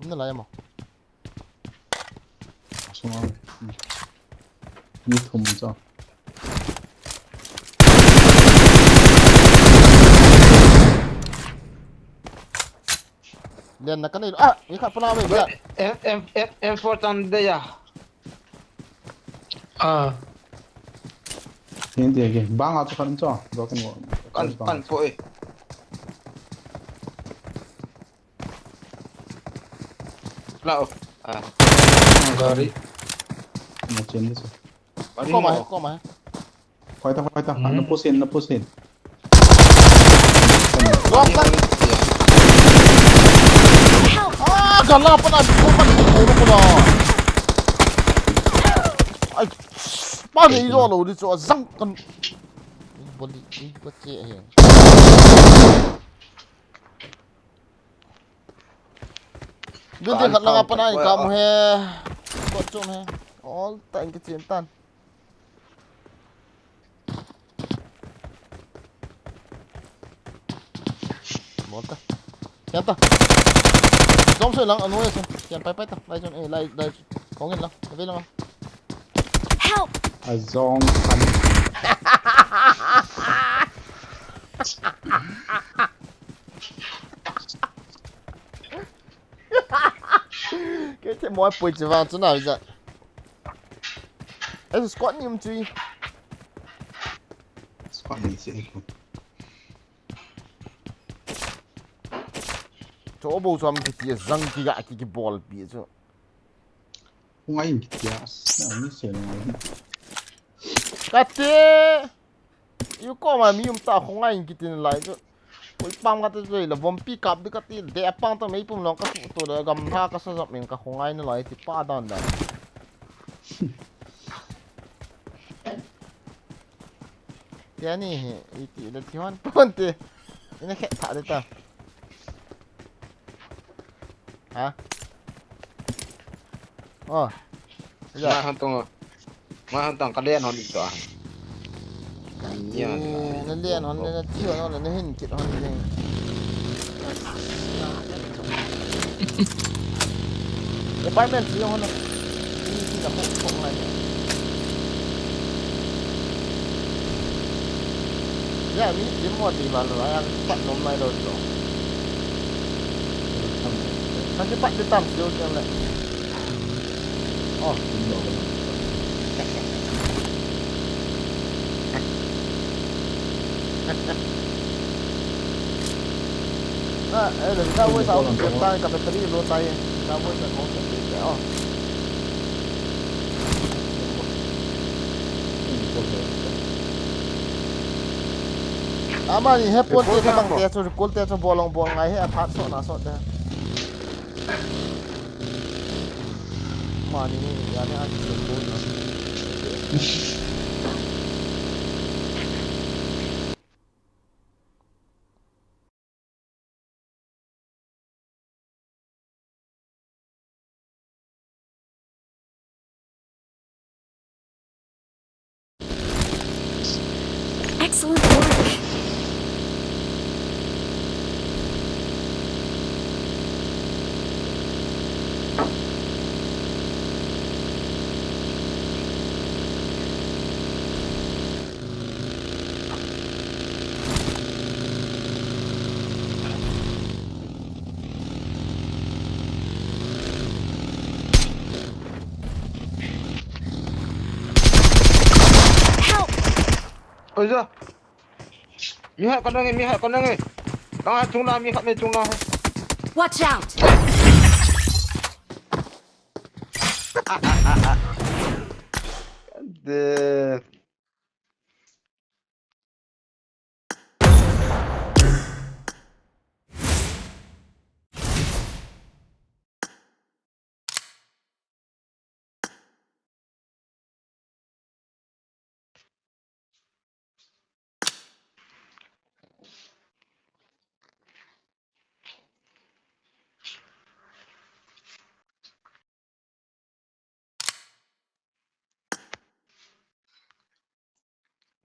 Umna lai mo. Asung ang. Ni thum cha. Lian na kanei. Ah, ni khat pula me. M, M, M, M four tan de ya. Ah. Hindi lagi. Bang ato kan to. Broken wall. Kan, kan po eh. Lao. Ah. Gari. Na change so. Koma hai, koma hai. Koi ta, koi ta. Hmm. Na push in, na push in. Lock ta. Ah, gala pa na, ko pa ni, ko pa na. Ai, pa ni lo lo ni cho zang kan. Boli, i ko che he. Dun te khat langa pana in kamu he. Ko chom he. All ta in ke chin tan. Mol ta. Kian ta. Dom soi lang anu e sen. Kian pai pai ta. Lai chun e lai lai. Kong in lang. Ve lang. Help! A zong kan. Kei te moi pui chi vang chu na ja. Ai squad ni um chui. Squad ni si ai ko. Cho bo chom kiti zang kiga ki kibol pi chu. Khongai in kiti a, na mi se na. Kate. Yu ko ma mi um ta khongai in kiti lai chu. Koi pam kate chu la vom pi kap di kati de pang ta mei pum long ka su to da gam tha ka sa jam in ka khongai na lai ti pa dan dan. Tia ni hi, iti le thi hon pon te. Ina khe tha de ta. Ha? Oh. Ya. Ma han tong. Ma han tong ka len hon to. Ya. Eh, na len hon le na thi hon le na hin kit hon le. Apartment si jong na. Ni si na ko ko ngai. Ya, mi si mo di ba lo, ya, pat nom nai lo to. Kasi pat di tam si jong le. Oh. Ah, eh, le ka voice out ke ta ka battery low tai. Ka voice out ke ta. Oh. Ama ni he pon te ka bang te chu kol te chu bolong bol ngai he a phat so na so te. Mani, yani, aji seko na. Excellent work. Help! Oi, ja. Mi hai kon nge, mi hai kon nge. Kang hai chung la, mi hai me chung la. Watch out! De.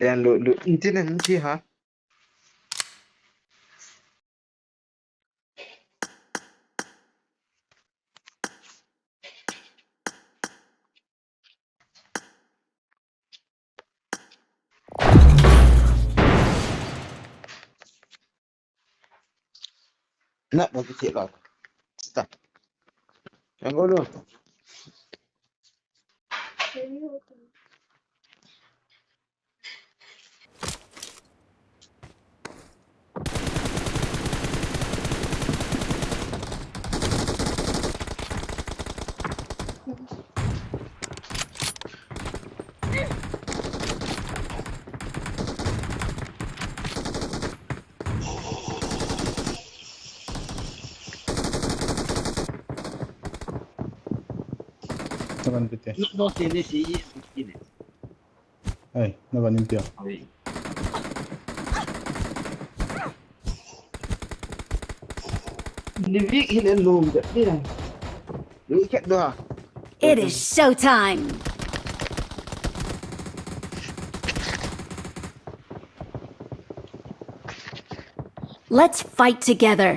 Len lut lut. Nti na nti ha. Na ba ki lo. Sta. Yang golo. Navan pite. No, no, se, se, se, se. Ai, navan pite. Ai. Ni vik hi le lom de ni. Ni khet do ha. It is showtime. Let's fight together.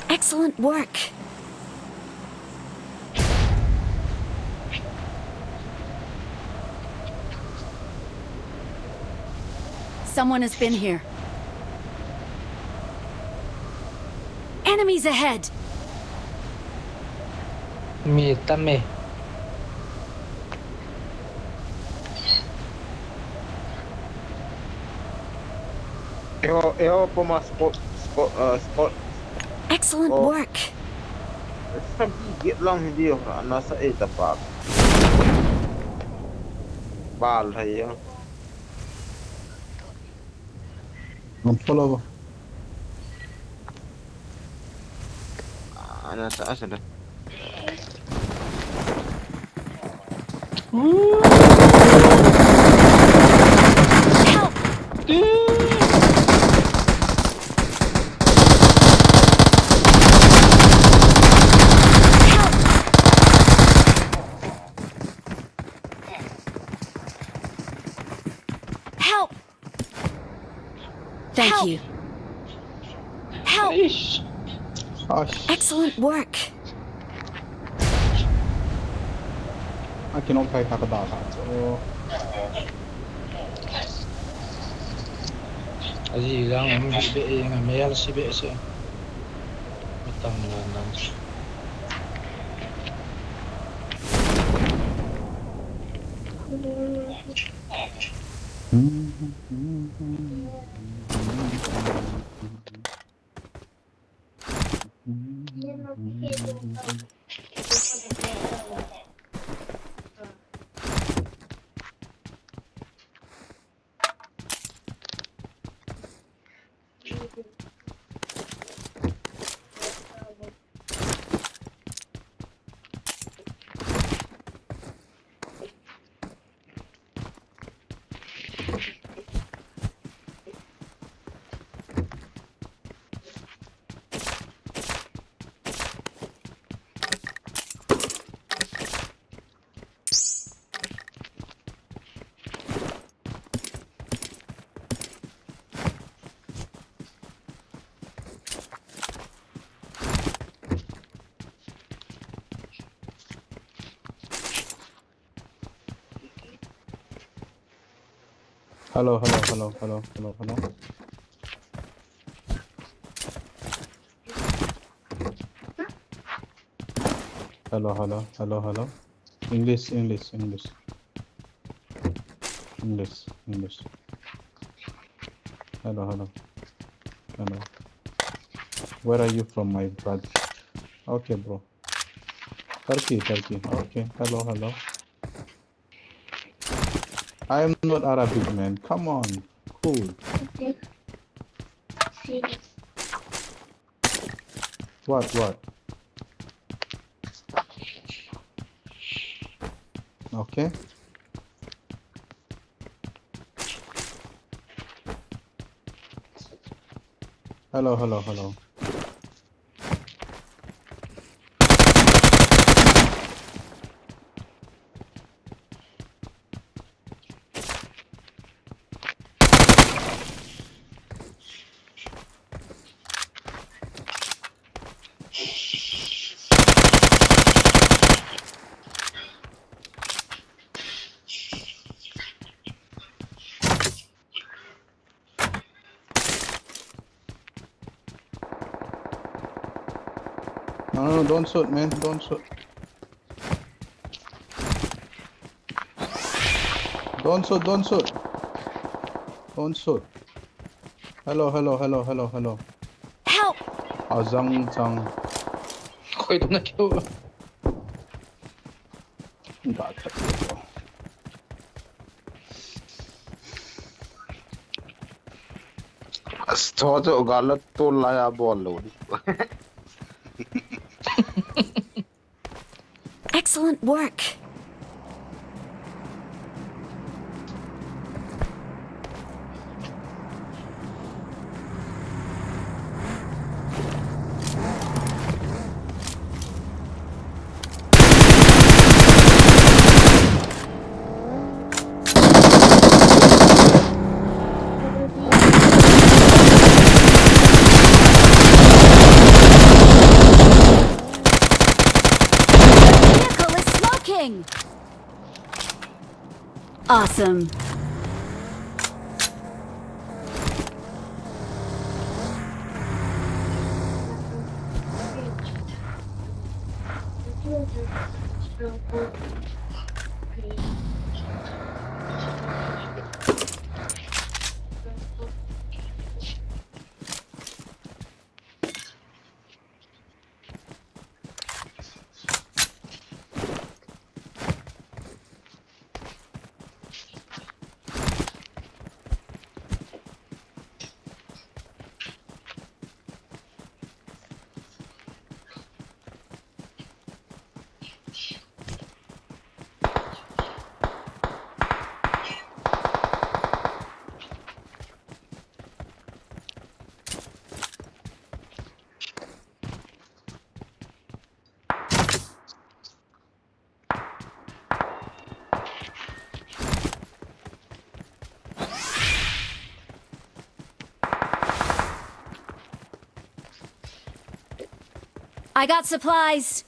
Excellent work. Someone has been here. Enemies ahead! Mi tam e. Eiho, eiho puma spot, spot, uh, spot. Excellent work. Sagi get lang hi dia, nasa e tapa. Bal hai ya. Ang pala ba? Ana sa asa da. Help! Help! Thank you. Help! Eish. Ash. Excellent work. Akin ok kai taka dala. So. Aji lang um be e nga mel si be se. Matang lan lang. Hello, hello, hello, hello, hello, hello. Hello, hello, hello, hello. English, English, English. English, English. Hello, hello. Hello. Where are you from, my brother? Okay, bro. Turkey, Turkey. Okay, hello, hello. I am not Arabic, man. Come on. Cool. Okay. What, what? Okay. Hello, hello, hello. No, no, no, don't shoot, man. Don't shoot. Don't shoot, don't shoot. Don't shoot. Hello, hello, hello, hello, hello. Help! Ajang chang. Khoi to na kyo. Ga khat ko. As to to gala to la ya bol lo. Excellent work. Vehicle is smoking! Awesome. I got supplies.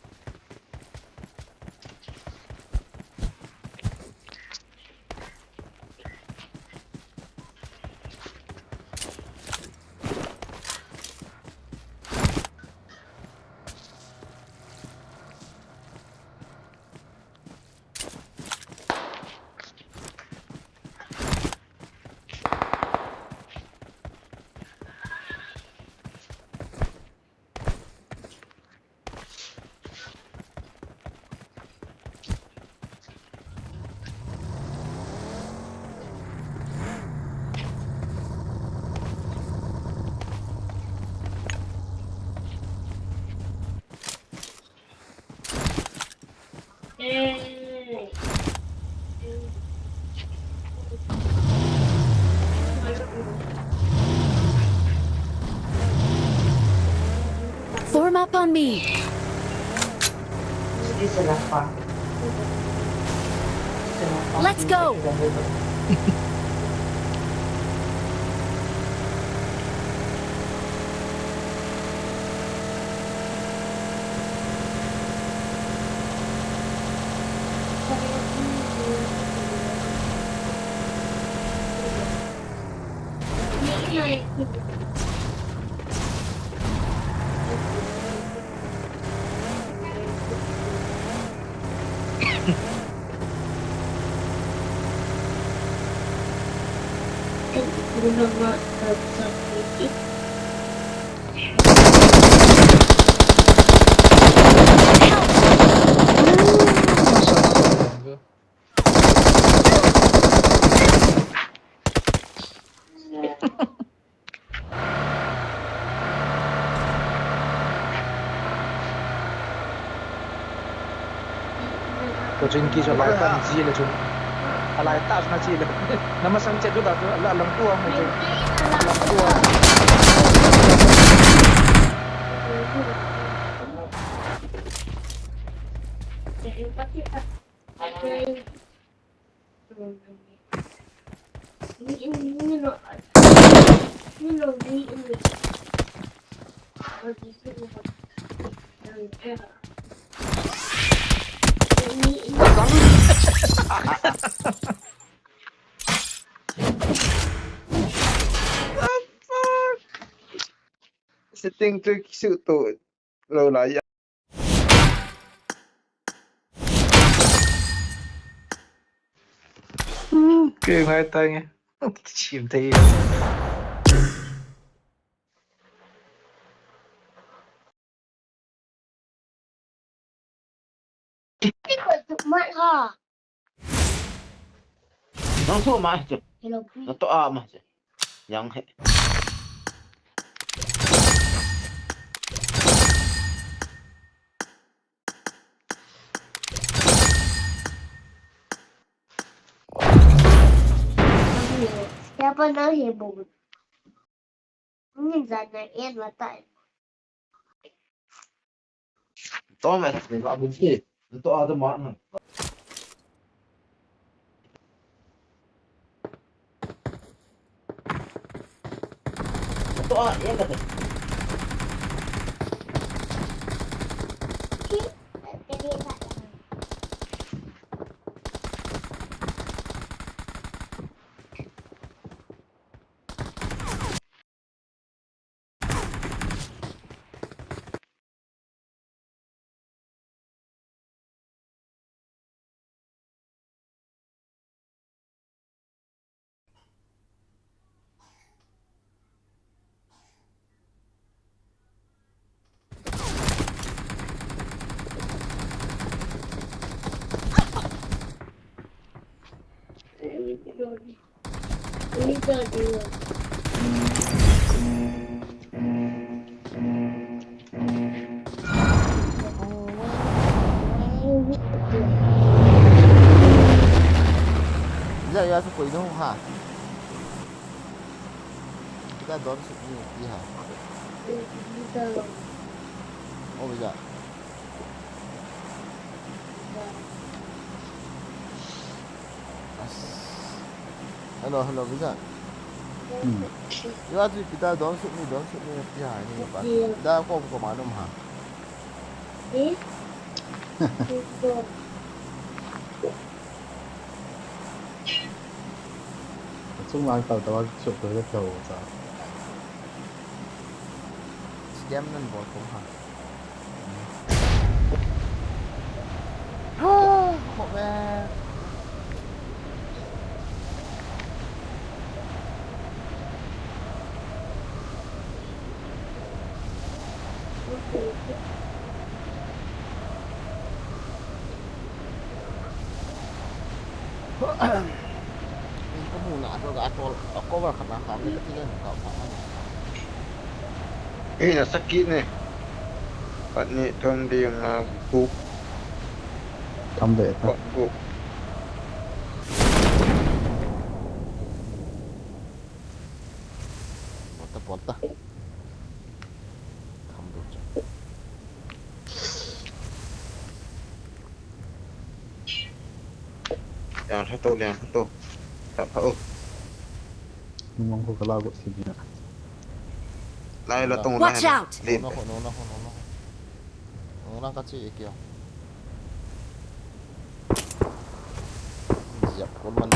Form up on me. Let's go. Kachun ki chu alai tah na chi le chun. Alai tah na chi le. Namasang che chu da chu la lang tua mo chu. Lang tua. Setting tu kisu tu lo la ya. Kei ngai tai nge. Chim thei. Nang tu ma che. Hello, please. Na to a ma che. Yang he. Siapa nang heboh? Ini zana en matai. To me, ni ba bu ki. To a to ma na. To a, ya ka. Ija, ija, su koi no ha. Ija, don su ni ti ha. O, ija. Hello, hello, Vijay. Hmm. You are the Peter, don't shoot me, don't shoot me, Peter, I need you, but Peter, come, come on, ha. Eh? Achung lang tau tau shoot ko le tau sa. Scam nan bol ko ha. Khop e. Ka mu na to ga to cover khat na kham le ka ti le ka pha man. Ei, na sakit ne. Pat ni thon ding na guk. Tham ve ta. Pat guk. Pot ta, pot ta. Tham ve cha. Liang tha to, liang tha to. Tap pha o. Nung ko kala ko si dia. Lai la tong la. Watch out! Lin. No, no, no, no, no. No, na ka chi e kya. Yep, ko man.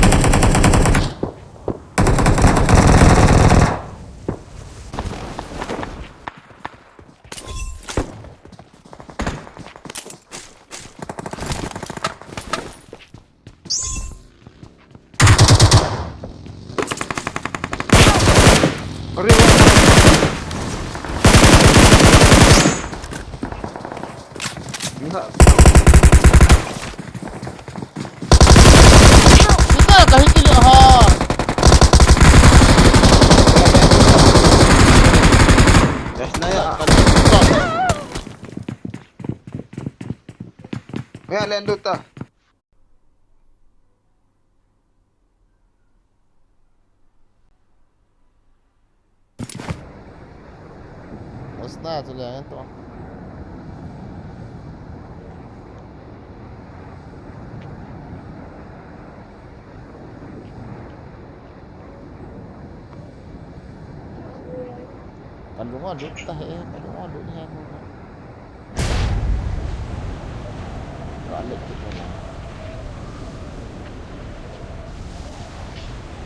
Revive. Ni ha. Kita ka hiti le ha. Yes, na ya. Ya, len duta. Osna tu le to. Kalunga lut ta he, kalunga lut he. Ka let kit na.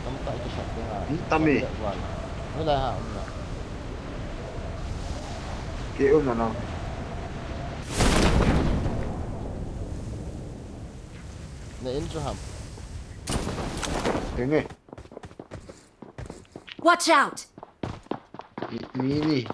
Tam ta ki chat ding a. Tam e. Ni lai ha um na. Ke um na na. Na in chu ham. Ding e. Watch out! Ni, ni, ni.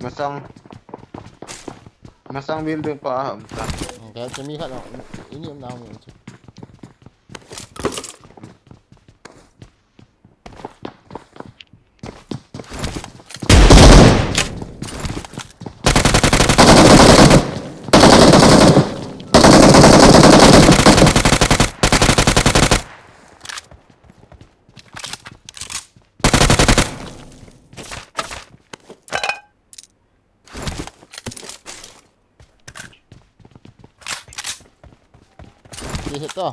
Masang. Masang building pa, um, ta. Kaya chumi khat, oh, ini um na um chu. Ye hit to.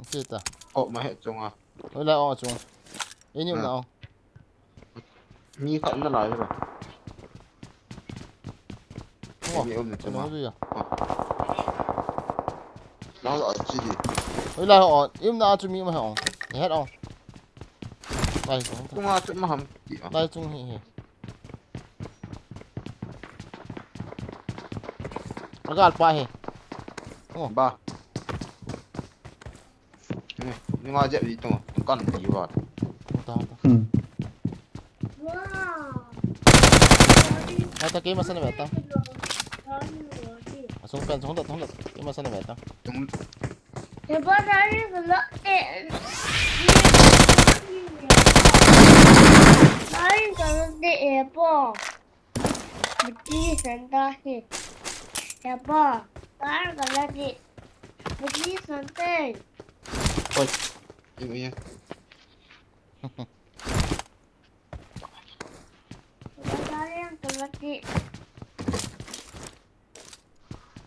Okay ta. Oh, ma het chunga. Oi la, oh, chung. Ini um na, oh. Mi khat na lai ba. Oh, mi um na chung. Ano ya? Na la chi di. Oi la, oh, im na chu mi ma, oh. He het, oh. Lai chung. Chunga chu ma ham ti, oh. Lai chung hi he. Agal pa he. Oh. Ba. Ni, ni ma jep di tung, kan di ba. Ta, ta. Hmm. Ta, ta, kei masana ve ta. Asung pen, sung ta, sung ta. Kei masana ve ta. Tung. He ba, dari kala, eh. Dari kala de, eh, po. Beti santa he. He ba, dari kala de. Beti santa. Oi. Ini ya.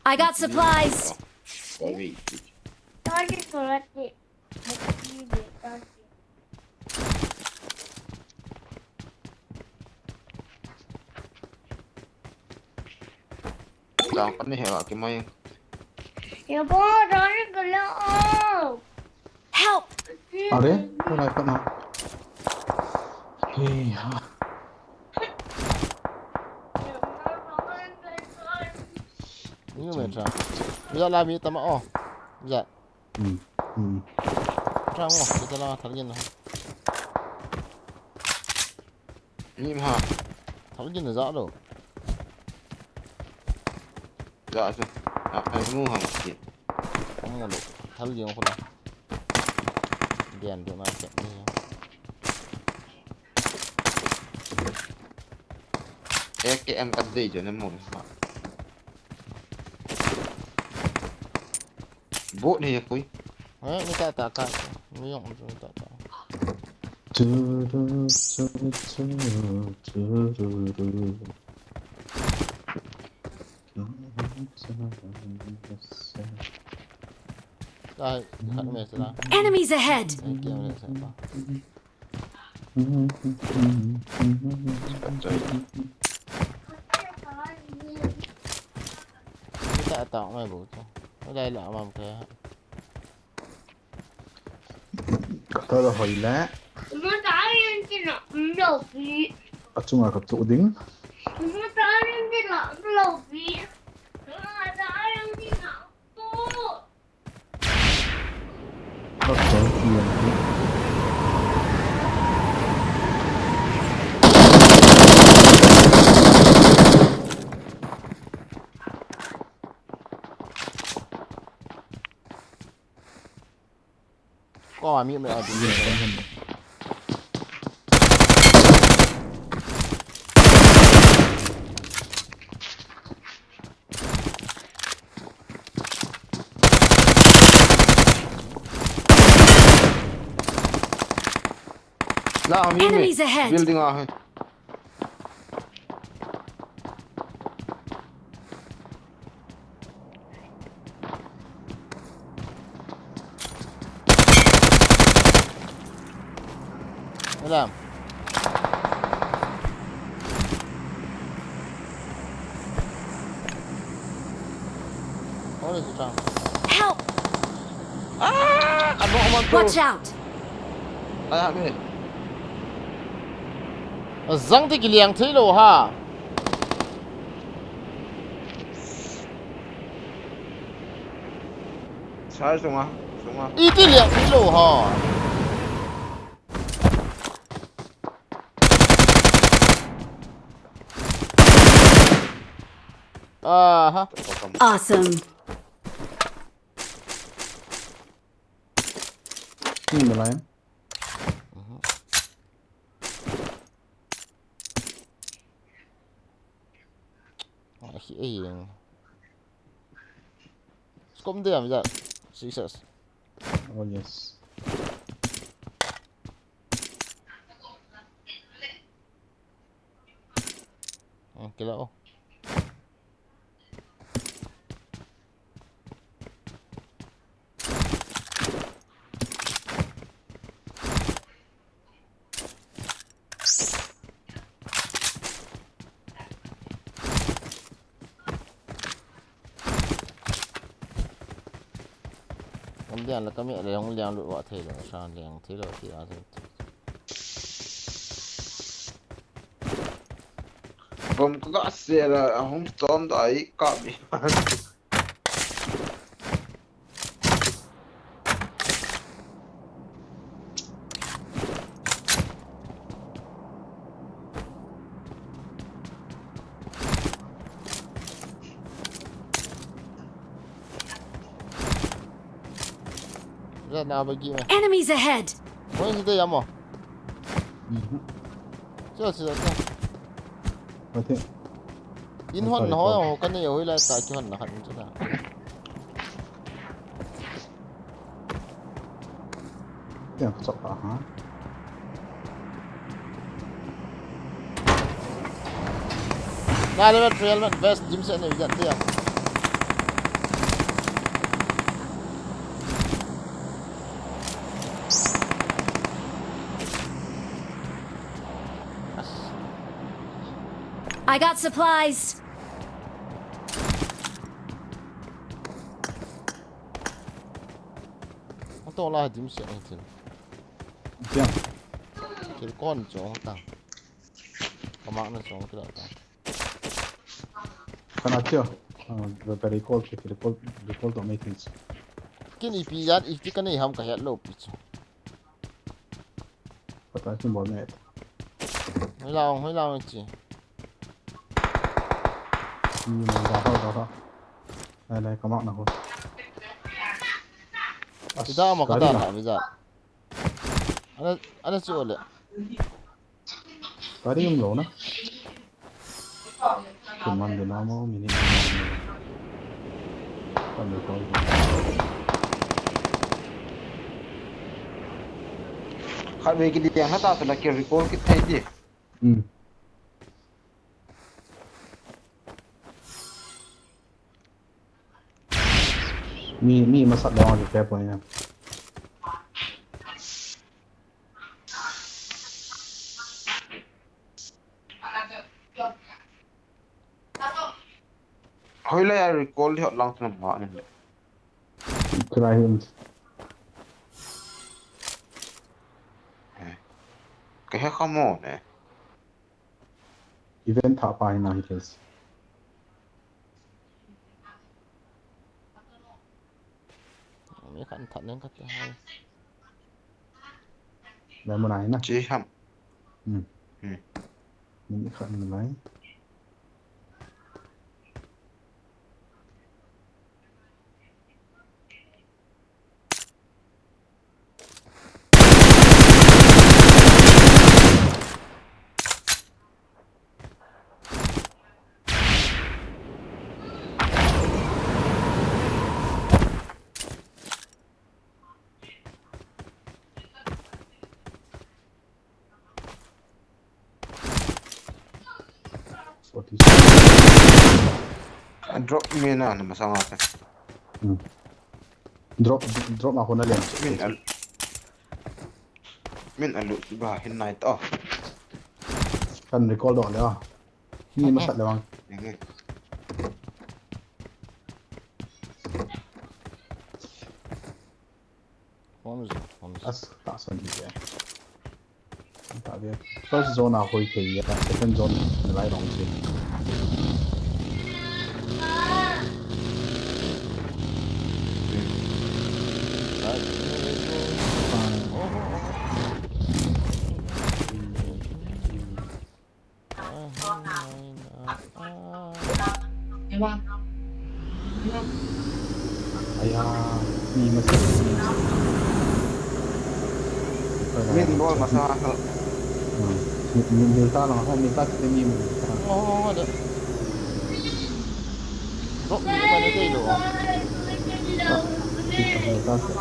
I got supplies. Sorry. Lang khat ni he wa ki mai. Ya bo, dari kala. Help! Are, ko ngai pa na. Hey ha. Ni me cha. Ya la mi tama, oh. Ya. Hmm. Hmm. Cha mo, kita la thal gin na. Ni ma. Thal gin na ja lo. Ja chu. A, a mu ham ki. Mu lo. Thal gin ko la. Dian de ma ke ni. A K M ka dei jo ne mo ma. Bot ni koi. Eh, mi ta ta ka. Mi yong mi ta ta. Turu, turu, turu, turu, turu. Tai, khat me sila. Enemies ahead! Ai, kiang le sa pa. Kita atak mai bu tu. Adai la mam ke. Kata la hoi le. Achunga ka tu ding. Ko mi me a du. La, mi me. Enemies ahead. Building a hai. Alarm. What is it, Tom? Help! Ah! Ano man to? Watch out! Alarm eh. Azang te kiliang thei lou ha. Sai sunga, sunga. Iti liang thei lou ha. Aha. Awesome. Hmm, the lion. Mhm. Ah, hi ei jeng. Scope dei am ja. Success. Oh, yes. Hmm, kila o. Hung liang le ka mi le hung liang lut va thei lo, sa liang thei lo ti a. Bom ka ga se la hung tom da i ka mi. Red na bagi me. Enemies ahead! Oi, ni te yamo. Mhm. Sila, sila, sila. Oi, te. In hon na ho, ho ka nei hoi lai ta ki hon na khat in chu ta. Tiang ka chok ta ha. Na le mat, real mat, best gym se ne jan tiang. I got supplies. Ato la dim se ai thil. Tiang. Thil kon chong ta. Ka mak na chong kila ta. Kana tio. Ah, ka recall, ka recall, recall to make things. Kin ipi jat, ipi ka nei ham ka het lou pi chu. Pata kin bol ne. Hoi lao, hoi lao chi. Ni mo da ho, da ho. Lai, lai, ka mak na ho. As, ida mo ka gari da na. Na, mi jat. Ana, ana chu le. Gari um lou na. Kum man de na mo, minute. Kan recall. Khat ve kiliang ha ta, ta la ki recall kit thei ti. Hmm. Mi, mi masat le vang repair point na. Hoilai a recall hi hot lang thum ma ni le. Try him. Ka he kha mo ne. Event thah pa hi na hi thei. Mi khat thah neng khat hai. Lai mo nai na. Chi ham. Hmm. Hmm. Mi khat nai. Forty-six. A drop mi na na masang ate. Hmm. Drop, drop ma ko na len. Min al-, min alu ba hin nai to. Kan recall do le. Ni masat le vang. Enge. Hom zo, hom zo. As, ta san di ya. Ta ve. First zone a hoi thei ya, second zone lai rong che. Aya, mi masa, mi masa. Min bol masa. Hmm. Mi, mi, milta lang, ha, milta kita mi masa. Oh, ada. Drop ni mana dia tu? Ah, kita milta tu.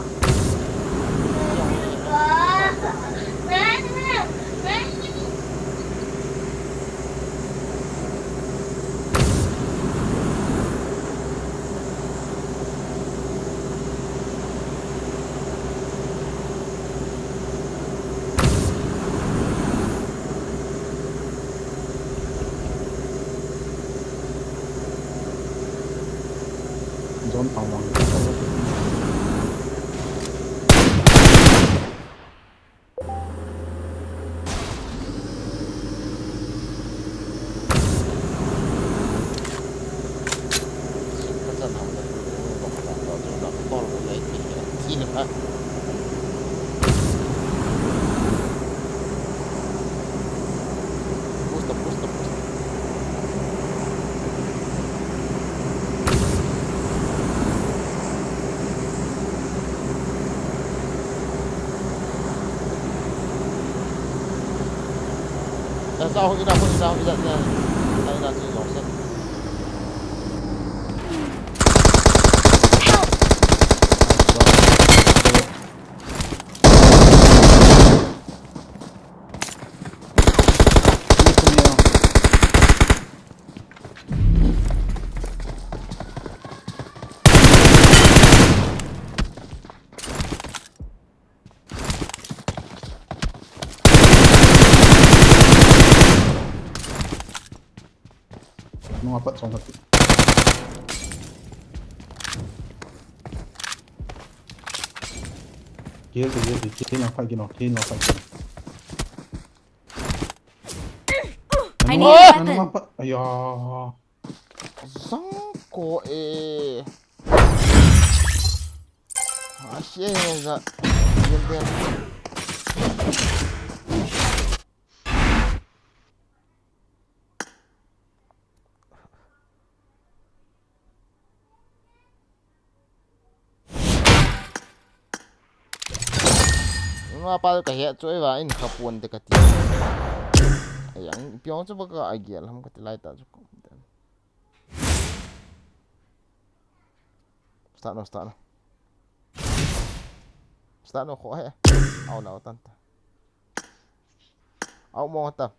Zone pang mang. Push, push, push. Dah jauh, dah, dah, dah, dah, dah. Dah, dah, dah, dah. Nung apat song kati. Kill, kill, kill, kill, kill, nang fight, kill, kill, nang fight, kill. I need a weapon. Nung apat, aya. Zang ko e. Asia za. Yel den. Napa ka he choi va in kha pon te kati. Ayang piong chu ba ka agel ham kati lai ta chu. Start no, start no. Start no kho he. Au lau tan ta. Au mo ta.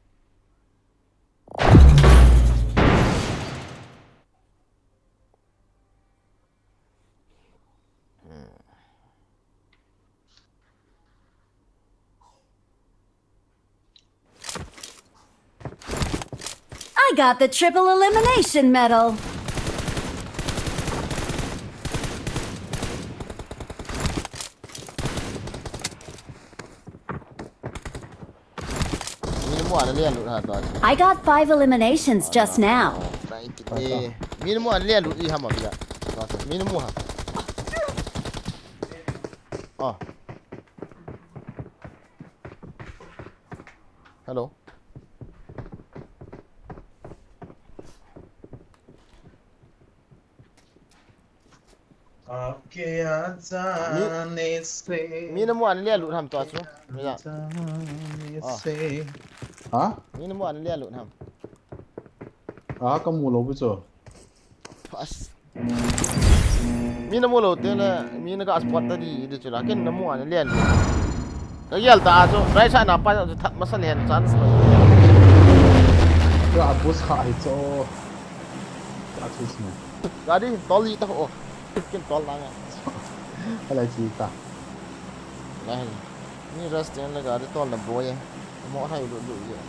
Got the triple elimination medal. Mini mu ana len lut ha to. I got five eliminations just now. Thank you. Mini mu ana len lut i ham a bila. Mini mu ha. Oh. Hello. आपके आ जाने से Mini mu ana len lut ham to chu. Mila. जाने से। Ha? Mini mu ana len lut ham. A, kamu lou bu chu. Pas. Mini mu lou teng le, mini ka spot ta di, di chu la, ken namu ana len. Kagel ta chu, right side na pa chu that masa len chance. Ka bus kha hi chu. Ka chu sna. Gari tol i ta ho. Ken tol la nga. Alai chi ta. Lai. Ni ras teng le gari tol na boi e. Mo hai lu lu ye.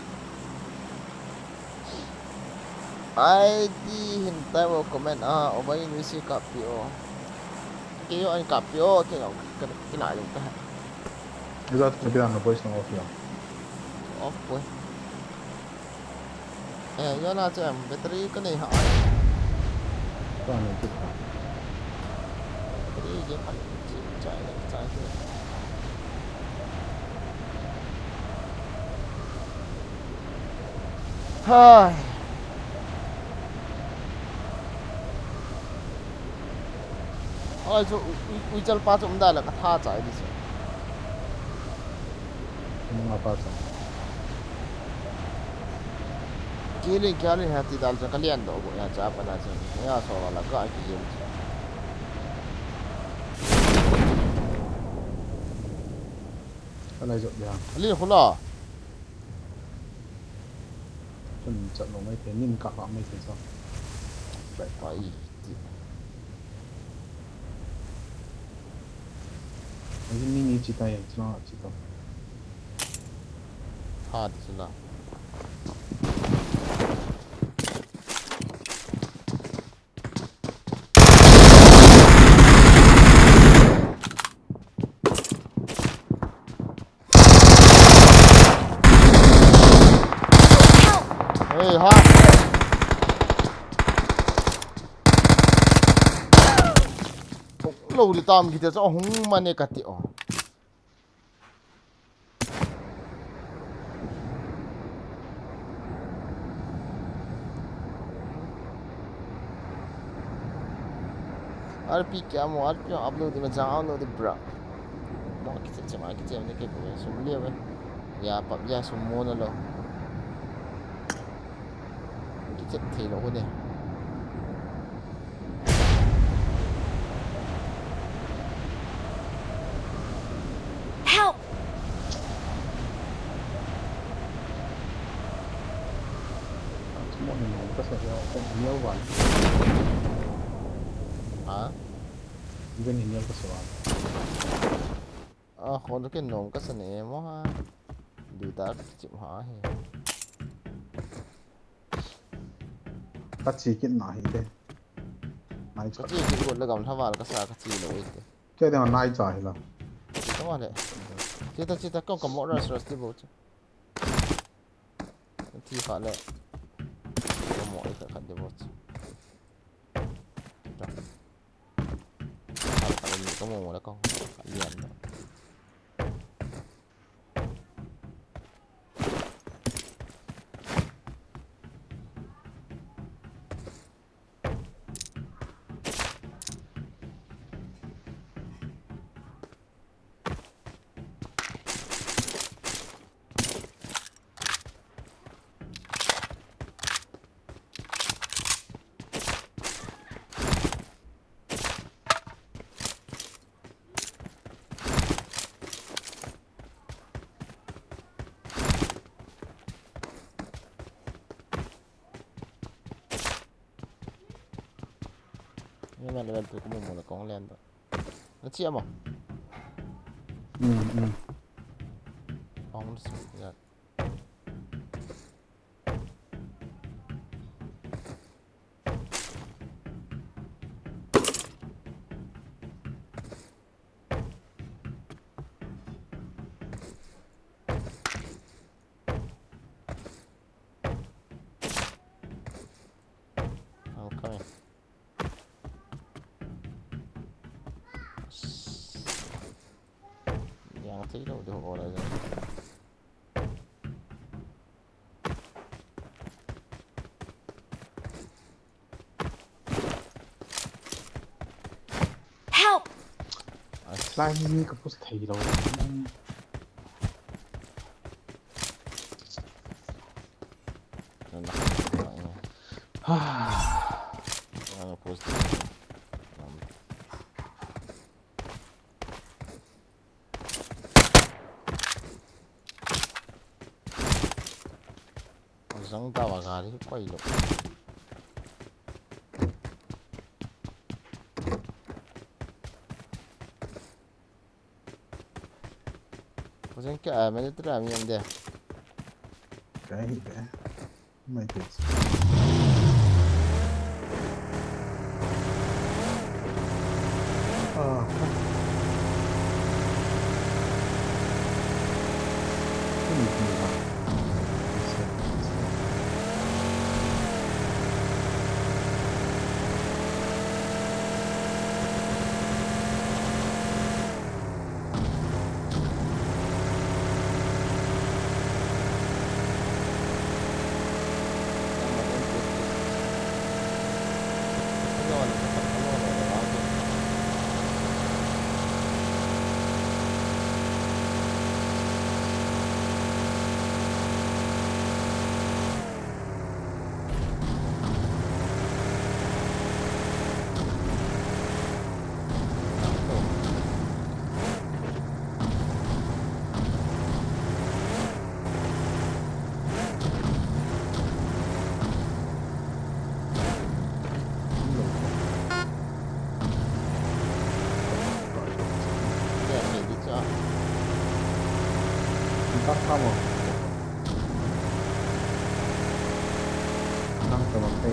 Ai ti hin tai wo comment a, o bai ni si ka pi o. Ke yo an ka pi o, ke yo, ke, ke na yung ta. Ila tu bilang na boys na off ya. Off boy. Eh, yo na chem, battery ka nei ha. Ka nei kit ka. Battery je pa, chai, chai, chai. Hai. Oi, chu u, u, uichal pa chu um da la ka tha chai di chu. Nga pa chu. Kilin, kilin ha ti dal chu ka lian do go ya cha pa na chu. Ya so la ka ki yin. Ka lai jot ya. Ali khula. Chun chat lo mai the, nin ka ha mai the sa. Bai. Pai ti. Ai ni ni chi tai, chi na chi to. Ha ti sula. Ei, ha. Lo di tam kiti chu hung mane kati o. R P kya mo, R P upload ma jang upload bra. Mo kiche che ma kiche ne ke ko sum le we. Ya pap ya sum mo na lo. Kiche thei lo ne. Help! Mo ni mo ka sa ya ka ni wa. Ha? Even ni ka sa wa. A, khon ken nom ka sa ne mo ha. Du ta ka chim ha hi. Ka chi kit na hi te. Nai cha. Ka chi kit got le gamla val ka sa ka chi lo i te. Ke de nai cha hi la. Chi ta ma le. Chi ta, chi ta, ka ka mo ras ras ti bo chu. Thi kha le. Ka mo i ka kha de bo chu. Chi ta. Kha le kha le ni ka mo mo le ka. Lian na. Ni ma level two ko mo mo le kong len da. Na chi amo. Hmm, hmm. Kong su ya. thei lou ding ho la jong. Help! A slide ni ka push thei lou. Nang push. Jang ta wa gari koi lou. Jang kya, ah, main tera mi am de. Kahi de. Mai te. Ah. Ini dia. Nang ta bang te.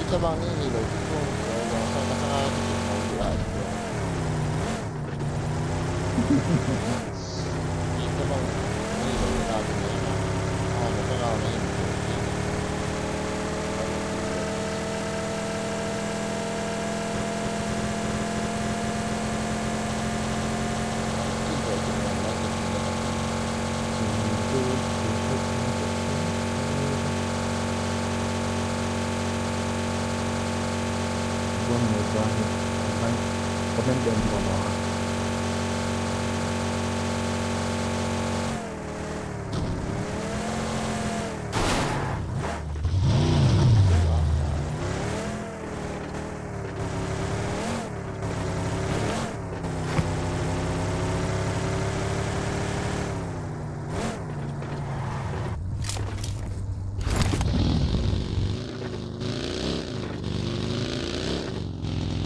Ita bang ni hi lo tu tu, so, so, so, ka sa ki tu mo di ai. Ita bang ni lo na tu ni na. Ah, na ta na ni. Comment and follow.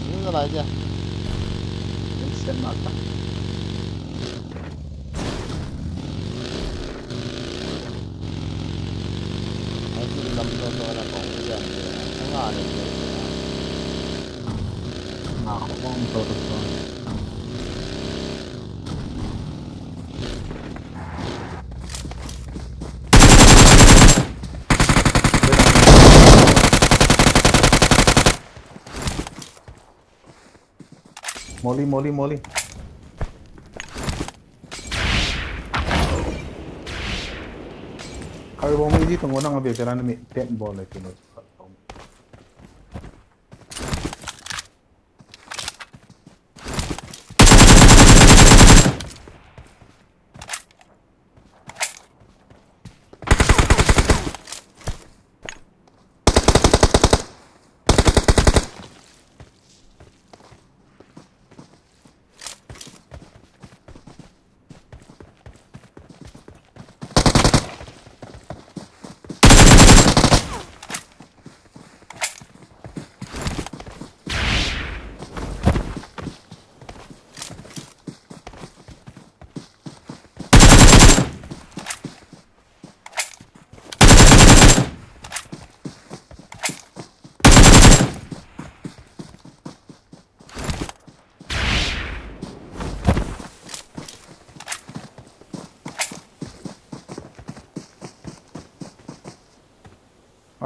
Ni na lai dia. Ni sen ma ta. Ai, tu lam to to na kong ni dia. Nga ni dia. Nga ko kong to to to. Molly, Molly, Molly. Karbom iji tong nang a be be la na mi tent ball le tino.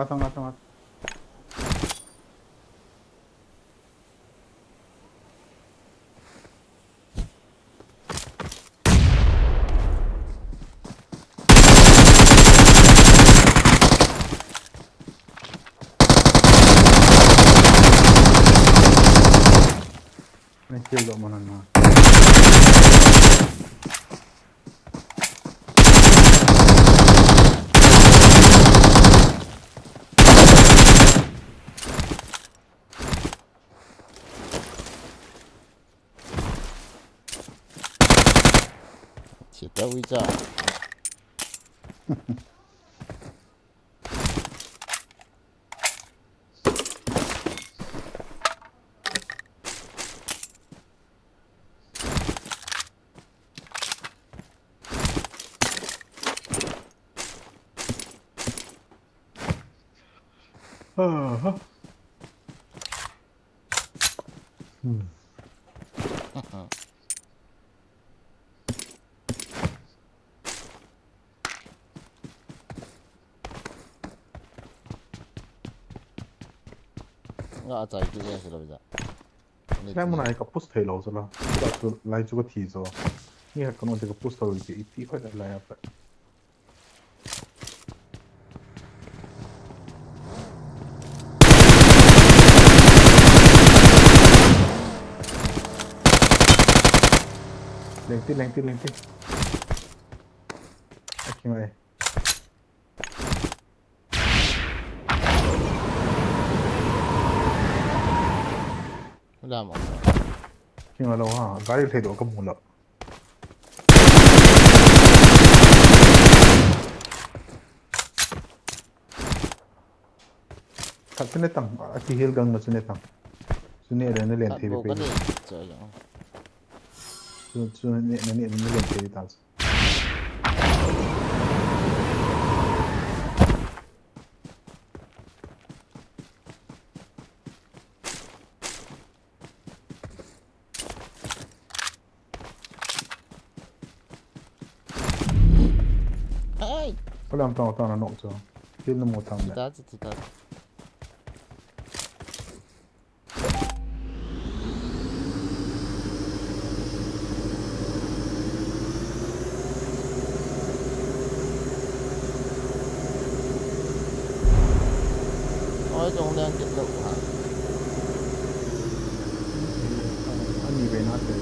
Atang, atang, atang. Kill doh man na. Chita ui cha. Aha. Hmm. Nga a chai ki ya silo ja. Lai mun a ka push thei lou chu la. Ka chu lai chu ka thi chu. Ni ka kan on te ka push thei lou ki iti khoi lai a pa. Lengti, lengti, lengti. Aki mai. Lam a. Kinga lou ha, gari lhei doh ka mu lou. Khat chu ne tang, a ki heal gang na chu ne tang. Chu ne le na len thei pe. Chu, chu ne, na ne, na len thei ta chu. Ai. Ko lam tang tang na nok chu. Kill na mo tang le. Thita, thita. Oi, jong leng kit lou ha. Ani ve na te.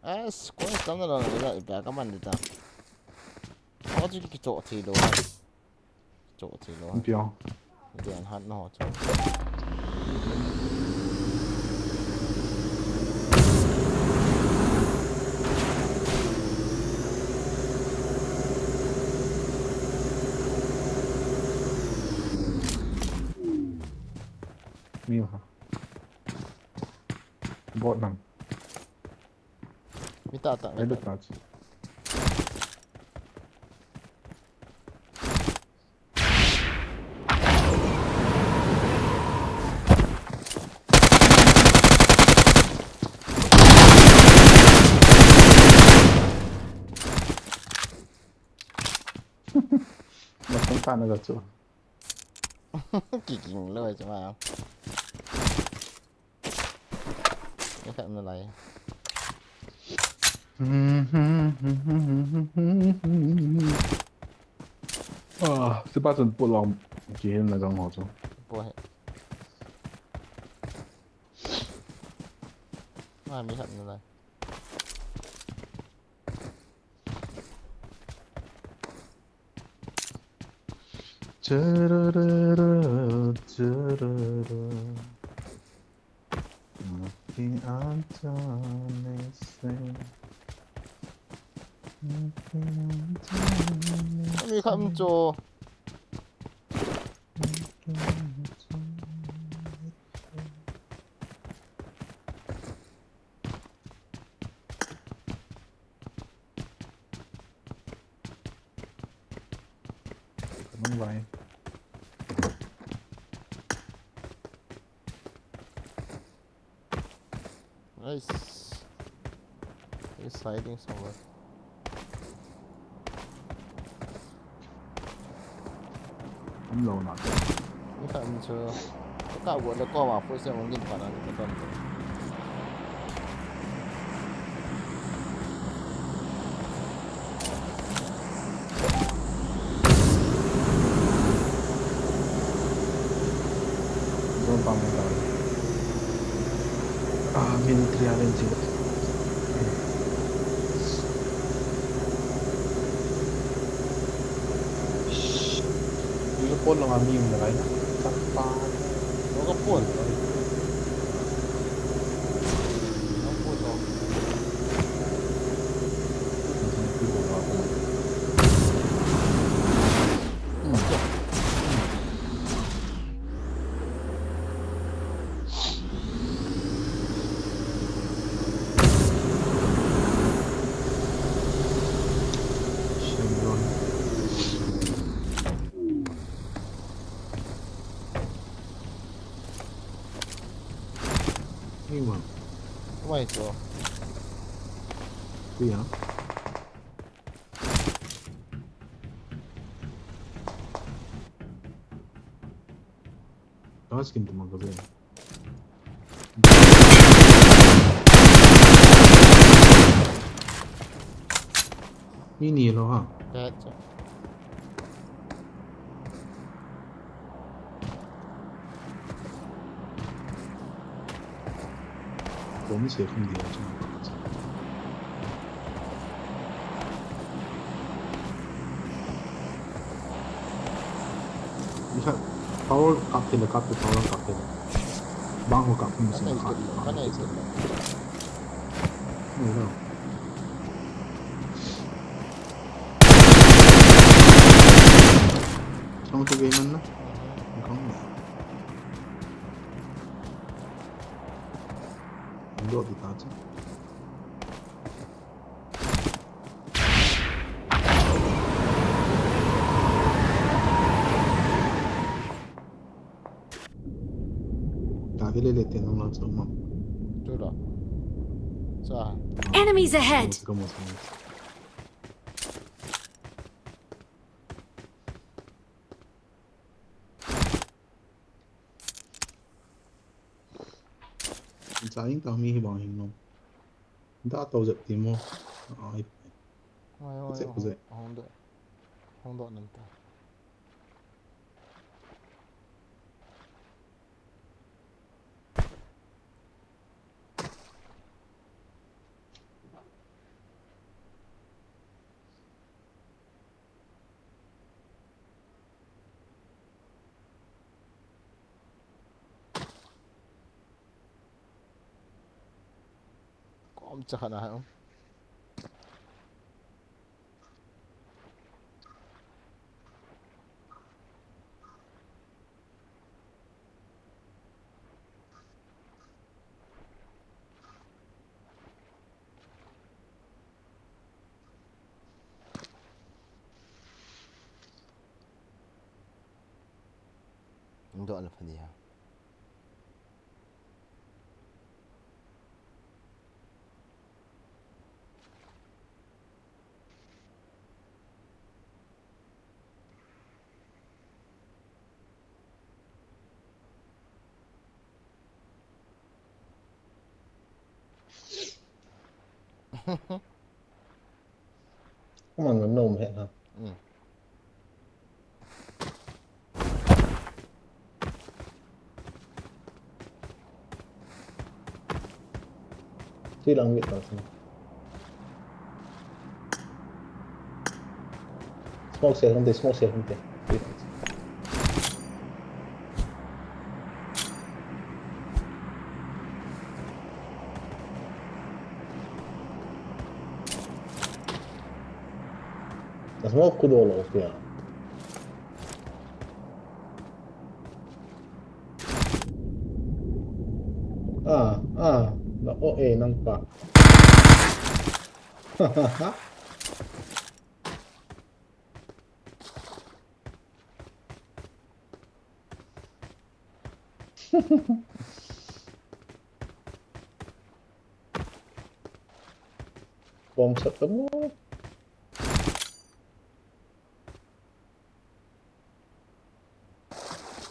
As, koi tam na lo, iba, iba ka man dita. Ako chu kicho thei lou. Cho thei lou. Piang. Piang hat no cho. Mi ha. Bot nang. Mi ta ta, mi ta. Ai, ta. Masang ta na ga chu. Kiking lo chu ma. Ni khat na lai. Ah, sipa chun pu long kihin na gang ho chu. Pu he. Ah, mi khat na lai. Churururu, chururu. Maki antane se. Maki antane se. Mi khat um cho. Maki antane se. Nang vai. Nice. He's hiding somewhere. Umlou na. Ni kha um chu. Ka go le ko ma fu se ong gin pa na ka ton. Zon pa mo ta. Ah, min three a len chi. Ni ka pon lang a mi um na lai na. Ka pa. Ni ka pon. Ni ka pon to. Ni ma. Wai to. Kuya. Taskin tu magabe. Ni ni lo ha. That's it. Kom se khum dia chu. Ni kha, power kap thei le, kap thei, power kap thei le. Bang ho kap thei machine kha. Ka nei kit le. Nei lo. Chong tu gei man na. Ni kong na. Ando di ta chu. Tadi lele tenang langsung mam. Itulah. Sa. Enemies ahead! Kamu, kamu, kamu. Sa ing tang mi hi bang hing nom. Da tau jep ti mo. Ai. Ai, ai, kuzep, ai, kuzep. Hong do. Hong do nam ta. Kom cha khana ha. Ndo ala phani ha. Come on, no, no, no. Mm. Tui lang wait lang sini. Smoke sel hante, smoke sel hante. Wait lang sini. Smoke ku dolo kya. Ah, ah, na o eh, nang pa. Bomb sat kamu.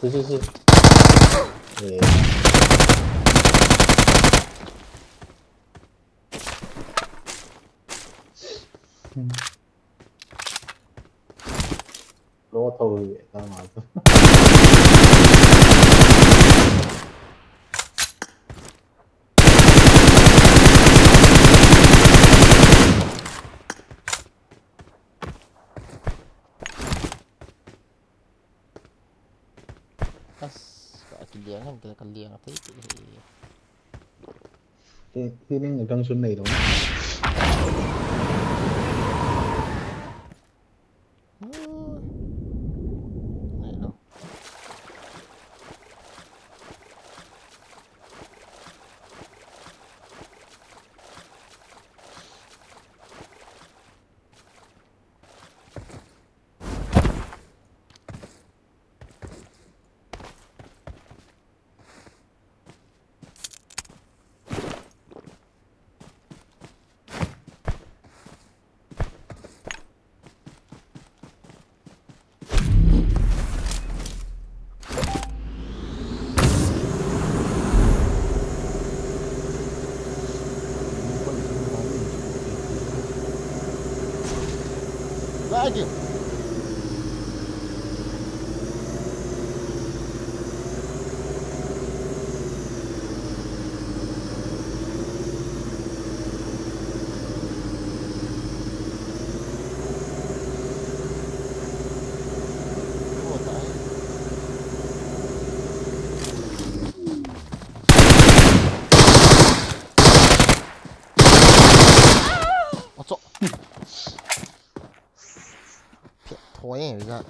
Si, si, si. Eh. Hmm. Lo thou hi, tama tu. As, ka kiliang ham, ka kiliang thei thei hi. Hi, hi ning gang sun nei lo. Nei lo. Lagi. Ôi, chọ. Phiệt thôi ấy, bây giờ.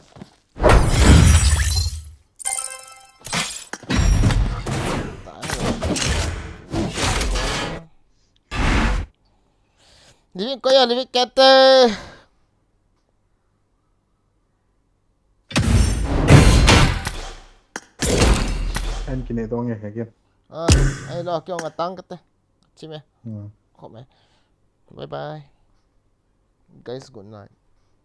Living có giờ living kẹt tê. Anh kine dong ye hegi. Ah, ai lo kyo nga tang kate. Chime. Hmm. Khop me. Bye bye. Guys, good night.